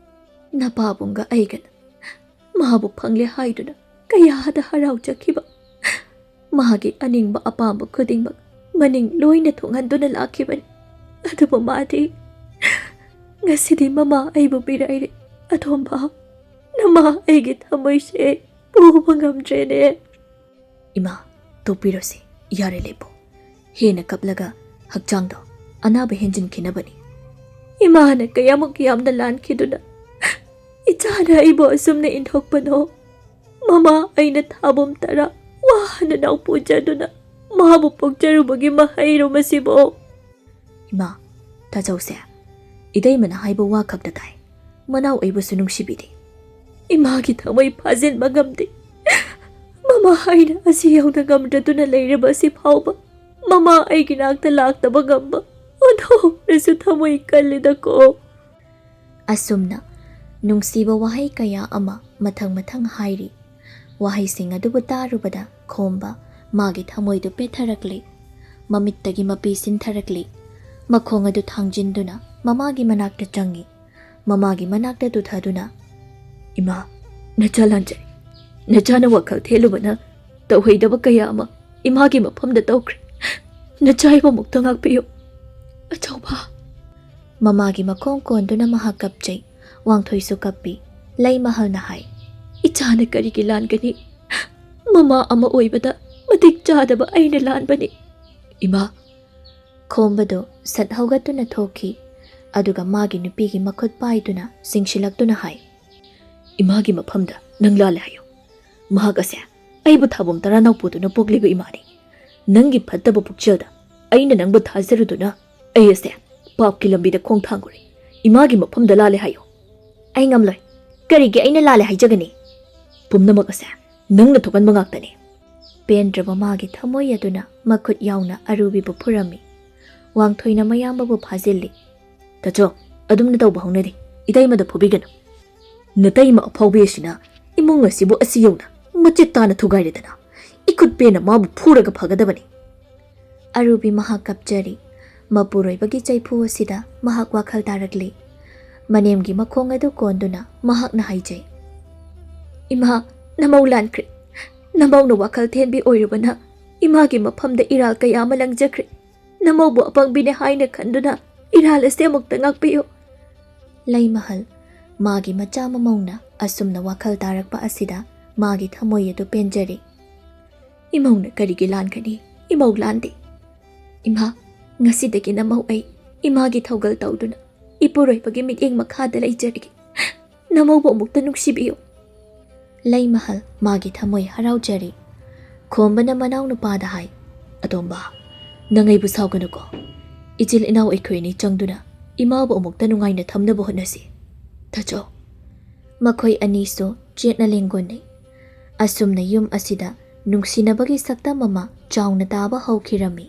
"ꯅꯄꯥꯕꯨꯡꯒ ꯑꯩꯒꯅ ꯃꯥꯕꯨ ꯐꯪꯂꯦ ꯍꯥꯏꯗꯨꯅ ꯀꯌꯥꯗ ꯍꯔꯥꯎꯖꯈꯤꯕ꯫ ꯃꯥꯒꯤ ꯑꯅꯤꯡꯕ ꯑꯄꯥꯝꯕ ꯈꯨꯗꯤꯡꯃꯛ ꯃꯅꯤꯡ ꯂꯣꯏꯅ ꯊꯨꯡꯍꯟꯗꯨꯅ ꯂꯥꯛꯈꯤꯕꯅꯤ꯫ ꯑꯗꯨꯕꯨ ꯃꯥꯗꯤ ꯉꯁꯤꯗꯤ ꯃꯃꯥ ꯑꯩꯕꯨ ꯃꯤꯔꯥꯏꯔꯦ꯫ ꯑꯊꯣꯝꯕ, ꯅꯃꯥ ꯑꯩꯒꯤ ꯊꯃꯣꯏꯁꯦ ꯄꯨꯕ ꯉꯝꯗ꯭ꯔꯦꯅꯦ꯫" "ꯏꯃꯥ, ꯇꯣꯛꯄꯤꯔꯣꯁꯦ, ꯌꯥꯔꯦ, ꯂꯦꯞꯄꯣ꯫ ꯍꯦꯟꯅ ꯀꯞꯂꯒ ꯍꯛꯆꯥꯡꯗꯣ ꯑꯅꯥꯕ ꯍꯦꯟꯖꯤꯟꯈꯤꯅꯕꯅꯤ꯫ ꯏꯃꯥꯅ ꯀꯌꯥꯃꯨꯛ ꯌꯥꯝꯅ ꯂꯥꯟꯈꯤꯗꯨꯅ ꯏꯆꯥꯅ ꯑꯩꯕꯨ ꯑꯁꯨꯝꯅ ꯏꯟꯊꯣꯛꯄꯅꯣ? ꯃꯃꯥ ꯑꯩꯅ ꯊꯥꯕꯨꯝ ꯇꯔꯥ ꯋꯥꯅ ꯅꯥꯎꯄꯨꯖꯗꯨꯅ ꯃꯥꯕꯨ ꯄꯣꯛꯆꯔꯨꯕꯒꯤ ꯃꯍꯩꯔꯣ ꯃꯁꯤꯕꯣ? ꯏꯃꯥ, ꯇꯥꯖꯧꯁꯦ, ꯏꯇꯩꯃꯅ ꯍꯥꯏꯕ ꯋꯥ ꯈꯛꯇ ꯇꯥꯏ꯫ ꯃꯅꯥꯎ ꯑꯩꯕꯨꯁꯨ ꯅꯨꯡꯁꯤꯕꯤꯗꯦ꯫ ꯏꯃꯥꯒꯤ ꯊꯃꯣꯏ ꯐꯥꯖꯤꯟꯕ ꯉꯝꯗꯦ꯫ ꯃꯃꯥ ꯑꯩꯅ ꯑꯁꯤ ꯌꯧꯅ ꯉꯝꯗ꯭ꯔꯗꯨꯅ ꯂꯩꯔꯕ ꯑꯁꯤ ꯐꯥꯎꯕ ꯃꯃꯥ ꯑꯩꯒꯤ ꯅꯥꯛꯇ ꯂꯥꯛꯇꯕ ꯉꯝꯕ ꯑꯣꯟꯊꯣꯛꯅꯁꯨ ꯊꯃꯣꯏ ꯀꯜꯂꯤꯗꯀꯣ꯫ ꯑꯁꯨꯝꯅ ꯅꯨꯡꯁꯤꯕ ꯋꯥꯍꯩ ꯀꯌꯥ ꯑꯃ ꯃꯊꯪ ꯃꯊꯪ ꯍꯥꯏꯔꯤ꯫ ꯋꯥꯍꯩꯁꯤꯡ ꯑꯗꯨꯕꯨ ꯇꯥꯔꯨꯕꯗ ꯈꯣꯝꯕ ꯃꯥꯒꯤ ꯊꯃꯣꯏꯗꯨ ꯄꯦꯠꯊꯔꯛꯂꯤ꯫ ꯃꯃꯤꯠꯇꯒꯤ ꯃꯄꯤ ꯁꯤꯟꯊꯔꯛꯂꯤ꯫ ꯃꯈꯣꯡ ꯑꯗꯨ ꯊꯥꯡꯖꯤꯟꯗꯨꯅ ꯃꯃꯥꯒꯤ ꯃꯅꯥꯛꯇ ꯆꯪꯉꯤ꯫ ꯃꯃꯥꯒꯤ ꯃꯅꯥꯛꯇ ꯇꯨꯊꯗꯨꯅ, "ꯏꯃꯥ, ꯅꯆꯥ ꯂꯥꯟꯖꯩ꯫ ꯅꯆꯥꯅ ꯋꯥꯈꯜ ꯊꯦꯜꯂꯨꯕꯅ ꯇꯧꯍꯩꯗꯕ ꯀꯌꯥ ꯑꯃ ꯏꯃꯥꯒꯤ ꯃꯐꯝꯗ ꯇꯧꯈ꯭ꯔꯦ꯫ ꯅꯆꯥ ꯑꯩꯕꯨ ꯑꯃꯨꯛꯇ ꯉꯥꯛꯄꯤꯌꯨ, ꯑꯆꯧꯕ꯫" ꯃꯃꯥꯒꯤ ꯃꯈꯣꯡ ꯀꯣꯟꯗꯨꯅ ꯃꯍꯥꯛ ꯀꯞꯆꯩ꯫ ꯋꯥꯡꯊꯣꯏꯁꯨ ꯀꯞꯄꯤ꯫ ꯂꯩꯃꯍꯜꯅ ꯍꯥꯏ, "ꯏꯆꯥꯅ ꯀꯔꯤꯒꯤ ꯂꯥꯟꯒꯅꯤ? ꯃꯃꯥ ꯑꯃ ꯑꯣꯏꯕꯗ ꯃꯇꯤꯛ ꯆꯥꯗꯕ ꯑꯩꯅ ꯂꯥꯟꯕꯅꯤ, ꯏꯃꯥ꯫" ꯈꯣꯝꯕꯗꯨ ꯁꯠ ꯍꯧꯒꯠꯇꯨꯅ ꯊꯣꯛꯈꯤ꯫ ꯑꯗꯨꯒ ꯃꯥꯒꯤ ꯅꯨꯄꯤꯒꯤ ꯃꯈꯨꯠ ꯄꯥꯏꯗꯨꯅ ꯆꯤꯡꯁꯤꯜꯂꯛꯇꯨꯅ ꯍꯥꯏ, "ꯏꯃꯥꯒꯤ ꯃꯐꯝꯗ ꯅꯪ ꯂꯥꯜꯂꯦ ꯍꯥꯏꯌꯨ꯫ ꯃꯍꯥꯛ ꯑꯁꯦ ꯑꯩꯕꯨ ꯊꯥꯕꯨꯝ ꯇꯔꯥ ꯅꯥꯎꯄꯨꯗꯨꯅ ꯄꯣꯛꯂꯤꯕ ꯏꯃꯥꯅꯤ꯫ ꯅꯪꯒꯤ ꯐꯠꯇꯕ ꯄꯨꯛꯆꯦꯜꯗ ꯑꯩꯅ ꯅꯪꯕꯨ ꯊꯥꯖꯔꯨꯗꯨꯅ ꯑꯩ ꯑꯁꯦ ꯄꯥꯞꯀꯤ ꯂꯝꯕꯤꯗ ꯈꯣꯡ ꯊꯥꯡꯉꯨꯔꯦ꯫ ꯏꯃꯥꯒꯤ ꯃꯐꯝꯗ ꯂꯥꯜꯂꯦ ꯍꯥꯏꯌꯨ꯫" "ꯑꯩ ꯉꯝꯂꯣꯏ꯫ ꯀꯔꯤꯒꯤ ꯑꯩꯅ ꯂꯥꯜꯂꯦ ꯍꯥꯏꯖꯒꯅꯤ?" "ꯄꯨꯝꯅꯃꯛ ꯑꯁꯦ ꯅꯪꯅ ꯊꯣꯛꯍꯟꯕ ꯉꯥꯛꯇꯅꯤ꯫" ꯄꯦꯟꯗ꯭ꯔꯕ ꯃꯥꯒꯤ ꯊꯃꯣꯏ ꯑꯗꯨꯅ ꯃꯈꯨꯠ ꯌꯥꯎꯅ ꯑꯔꯨꯕꯤꯕꯨ ꯐꯨꯔꯝꯃꯤ꯫ ꯋꯥꯡꯊꯣꯏꯅ ꯃꯌꯥꯝꯕꯕꯨ ꯐꯥꯖꯤꯜꯂꯤ꯫ "ꯇꯥꯆꯧ, ꯑꯗꯨꯝꯅ ꯇꯧꯕ ꯍꯧꯅꯗꯦ꯫ ꯏꯇꯩꯃꯗ ꯐꯨꯕꯤꯒꯅꯨ꯫ ꯅꯇꯩꯃ ꯑꯐꯥꯎꯕꯤ ꯑꯁꯤꯅ ꯏꯃꯨꯡ ꯑꯁꯤꯕꯨ ꯑꯁꯤ ꯌꯧꯅ ꯃꯆꯦꯠ ꯇꯥꯅ ꯊꯨꯒꯥꯏꯔꯦꯗꯅ꯫ ꯏꯈꯨꯠ ꯄꯦꯟꯅ ꯃꯥꯕꯨ ꯐꯨꯔꯒ ꯐꯒꯗꯕꯅꯤ꯫" ꯑꯔꯨꯕꯤ ꯃꯍꯥꯛ ꯀꯞꯆꯔꯤ꯫ ꯃꯄꯨꯔꯣꯏꯕꯒꯤ ꯆꯩꯐꯨ ꯑꯁꯤꯗ ꯃꯍꯥꯛ ꯋꯥꯈꯜ ꯇꯥꯔꯛꯂꯤ꯫ ꯃꯅꯦꯝꯒꯤ ꯃꯈꯣꯡ ꯑꯗꯨ ꯀꯣꯟꯗꯨꯅ ꯃꯍꯥꯛꯅ ꯍꯥꯏꯖꯩ, "ꯏꯃꯥ, ꯅꯃꯧ ꯂꯥꯟꯈ꯭ꯔꯦ꯫ ꯅꯃꯧꯅ ꯋꯥꯈꯜ ꯊꯦꯟꯕꯤ ꯑꯣꯏꯔꯨꯕꯅ ꯏꯃꯥꯒꯤ ꯃꯐꯝꯗ ꯏꯔꯥꯜ ꯀꯌꯥ ꯑꯃ ꯂꯪꯖꯈ꯭ꯔꯦ꯫ ꯅꯃꯧꯕꯨ ꯑꯄꯪꯕꯤꯅꯦ ꯍꯥꯏꯅ ꯈꯟꯗꯨꯅ ꯏꯔꯥꯜ ꯑꯁꯤ ꯑꯃꯨꯛꯇ ꯉꯥꯛꯄꯤꯌꯨ꯫" ꯂꯩꯃꯍꯜ, ꯃꯥꯒꯤ ꯃꯆꯥ ꯃꯃꯧꯅ ꯑꯁꯨꯝꯅ ꯋꯥꯈꯜ ꯇꯥꯔꯛꯄ ꯑꯁꯤꯗ ꯃꯥꯒꯤ ꯊꯃꯣꯏ ꯑꯗꯨ ꯄꯦꯟꯖꯔꯤ꯫ "ꯏꯃꯧꯅ ꯀꯔꯤꯒꯤ ꯂꯥꯟꯒꯅꯤ? ꯏꯃꯧ ꯂꯥꯟꯗꯦ꯫ "ꯏꯃꯥ, ꯉꯁꯤꯗꯒꯤ ꯅꯃꯧ ꯑꯩ ꯏꯃꯥꯒꯤ ꯊꯧꯒꯜ ꯇꯧꯗꯨꯅ ꯏꯄꯨꯔꯣꯏꯕꯒꯤ ꯃꯤꯠꯌꯦꯡ ꯃꯈꯥꯗ ꯂꯩꯖꯔꯒꯦ꯫ ꯅꯃꯧꯕꯨ ꯑꯃꯨꯛꯇ ꯅꯨꯡꯁꯤꯕꯤꯌꯨ꯫" ꯂꯩꯃꯍꯜ ꯃꯥꯒꯤ ꯊꯃꯣꯏ ꯍꯔꯥꯎꯖꯔꯤ꯫ ꯈꯣꯝꯕꯅ ꯃꯅꯥꯎꯅꯨꯄꯥꯗ ꯍꯥꯏ, "ꯑꯇꯣꯝꯕ, ꯅꯪ ꯑꯩꯕꯨ ꯁꯥꯎꯒꯅꯨꯀꯣ꯫ ꯏꯆꯤꯜ ꯏꯅꯥꯎ ꯑꯩꯈꯣꯏ ꯑꯅꯤ ꯆꯪꯗꯨꯅ ꯏꯃꯥꯕꯨ ꯑꯃꯨꯛꯇ ꯅꯨꯡꯉꯥꯏꯅ ꯊꯝꯅꯕ ꯍꯣꯠꯅꯁꯤ꯫ ꯇꯥꯆꯧ꯫" ꯃꯈꯣꯏ ꯑꯅꯤꯁꯨ ꯆꯦꯠꯅ ꯂꯦꯡꯒꯣꯟꯅꯩ꯫ ꯑꯁꯨꯝꯅ ꯌꯨꯝ ꯑꯁꯤꯗ ꯅꯨꯡꯁꯤꯅꯕꯒꯤ ꯁꯛꯇꯝ ꯑꯃ ꯆꯥꯎꯅ ꯇꯥꯕ ꯍꯧꯈꯤꯔꯝꯃꯤ꯫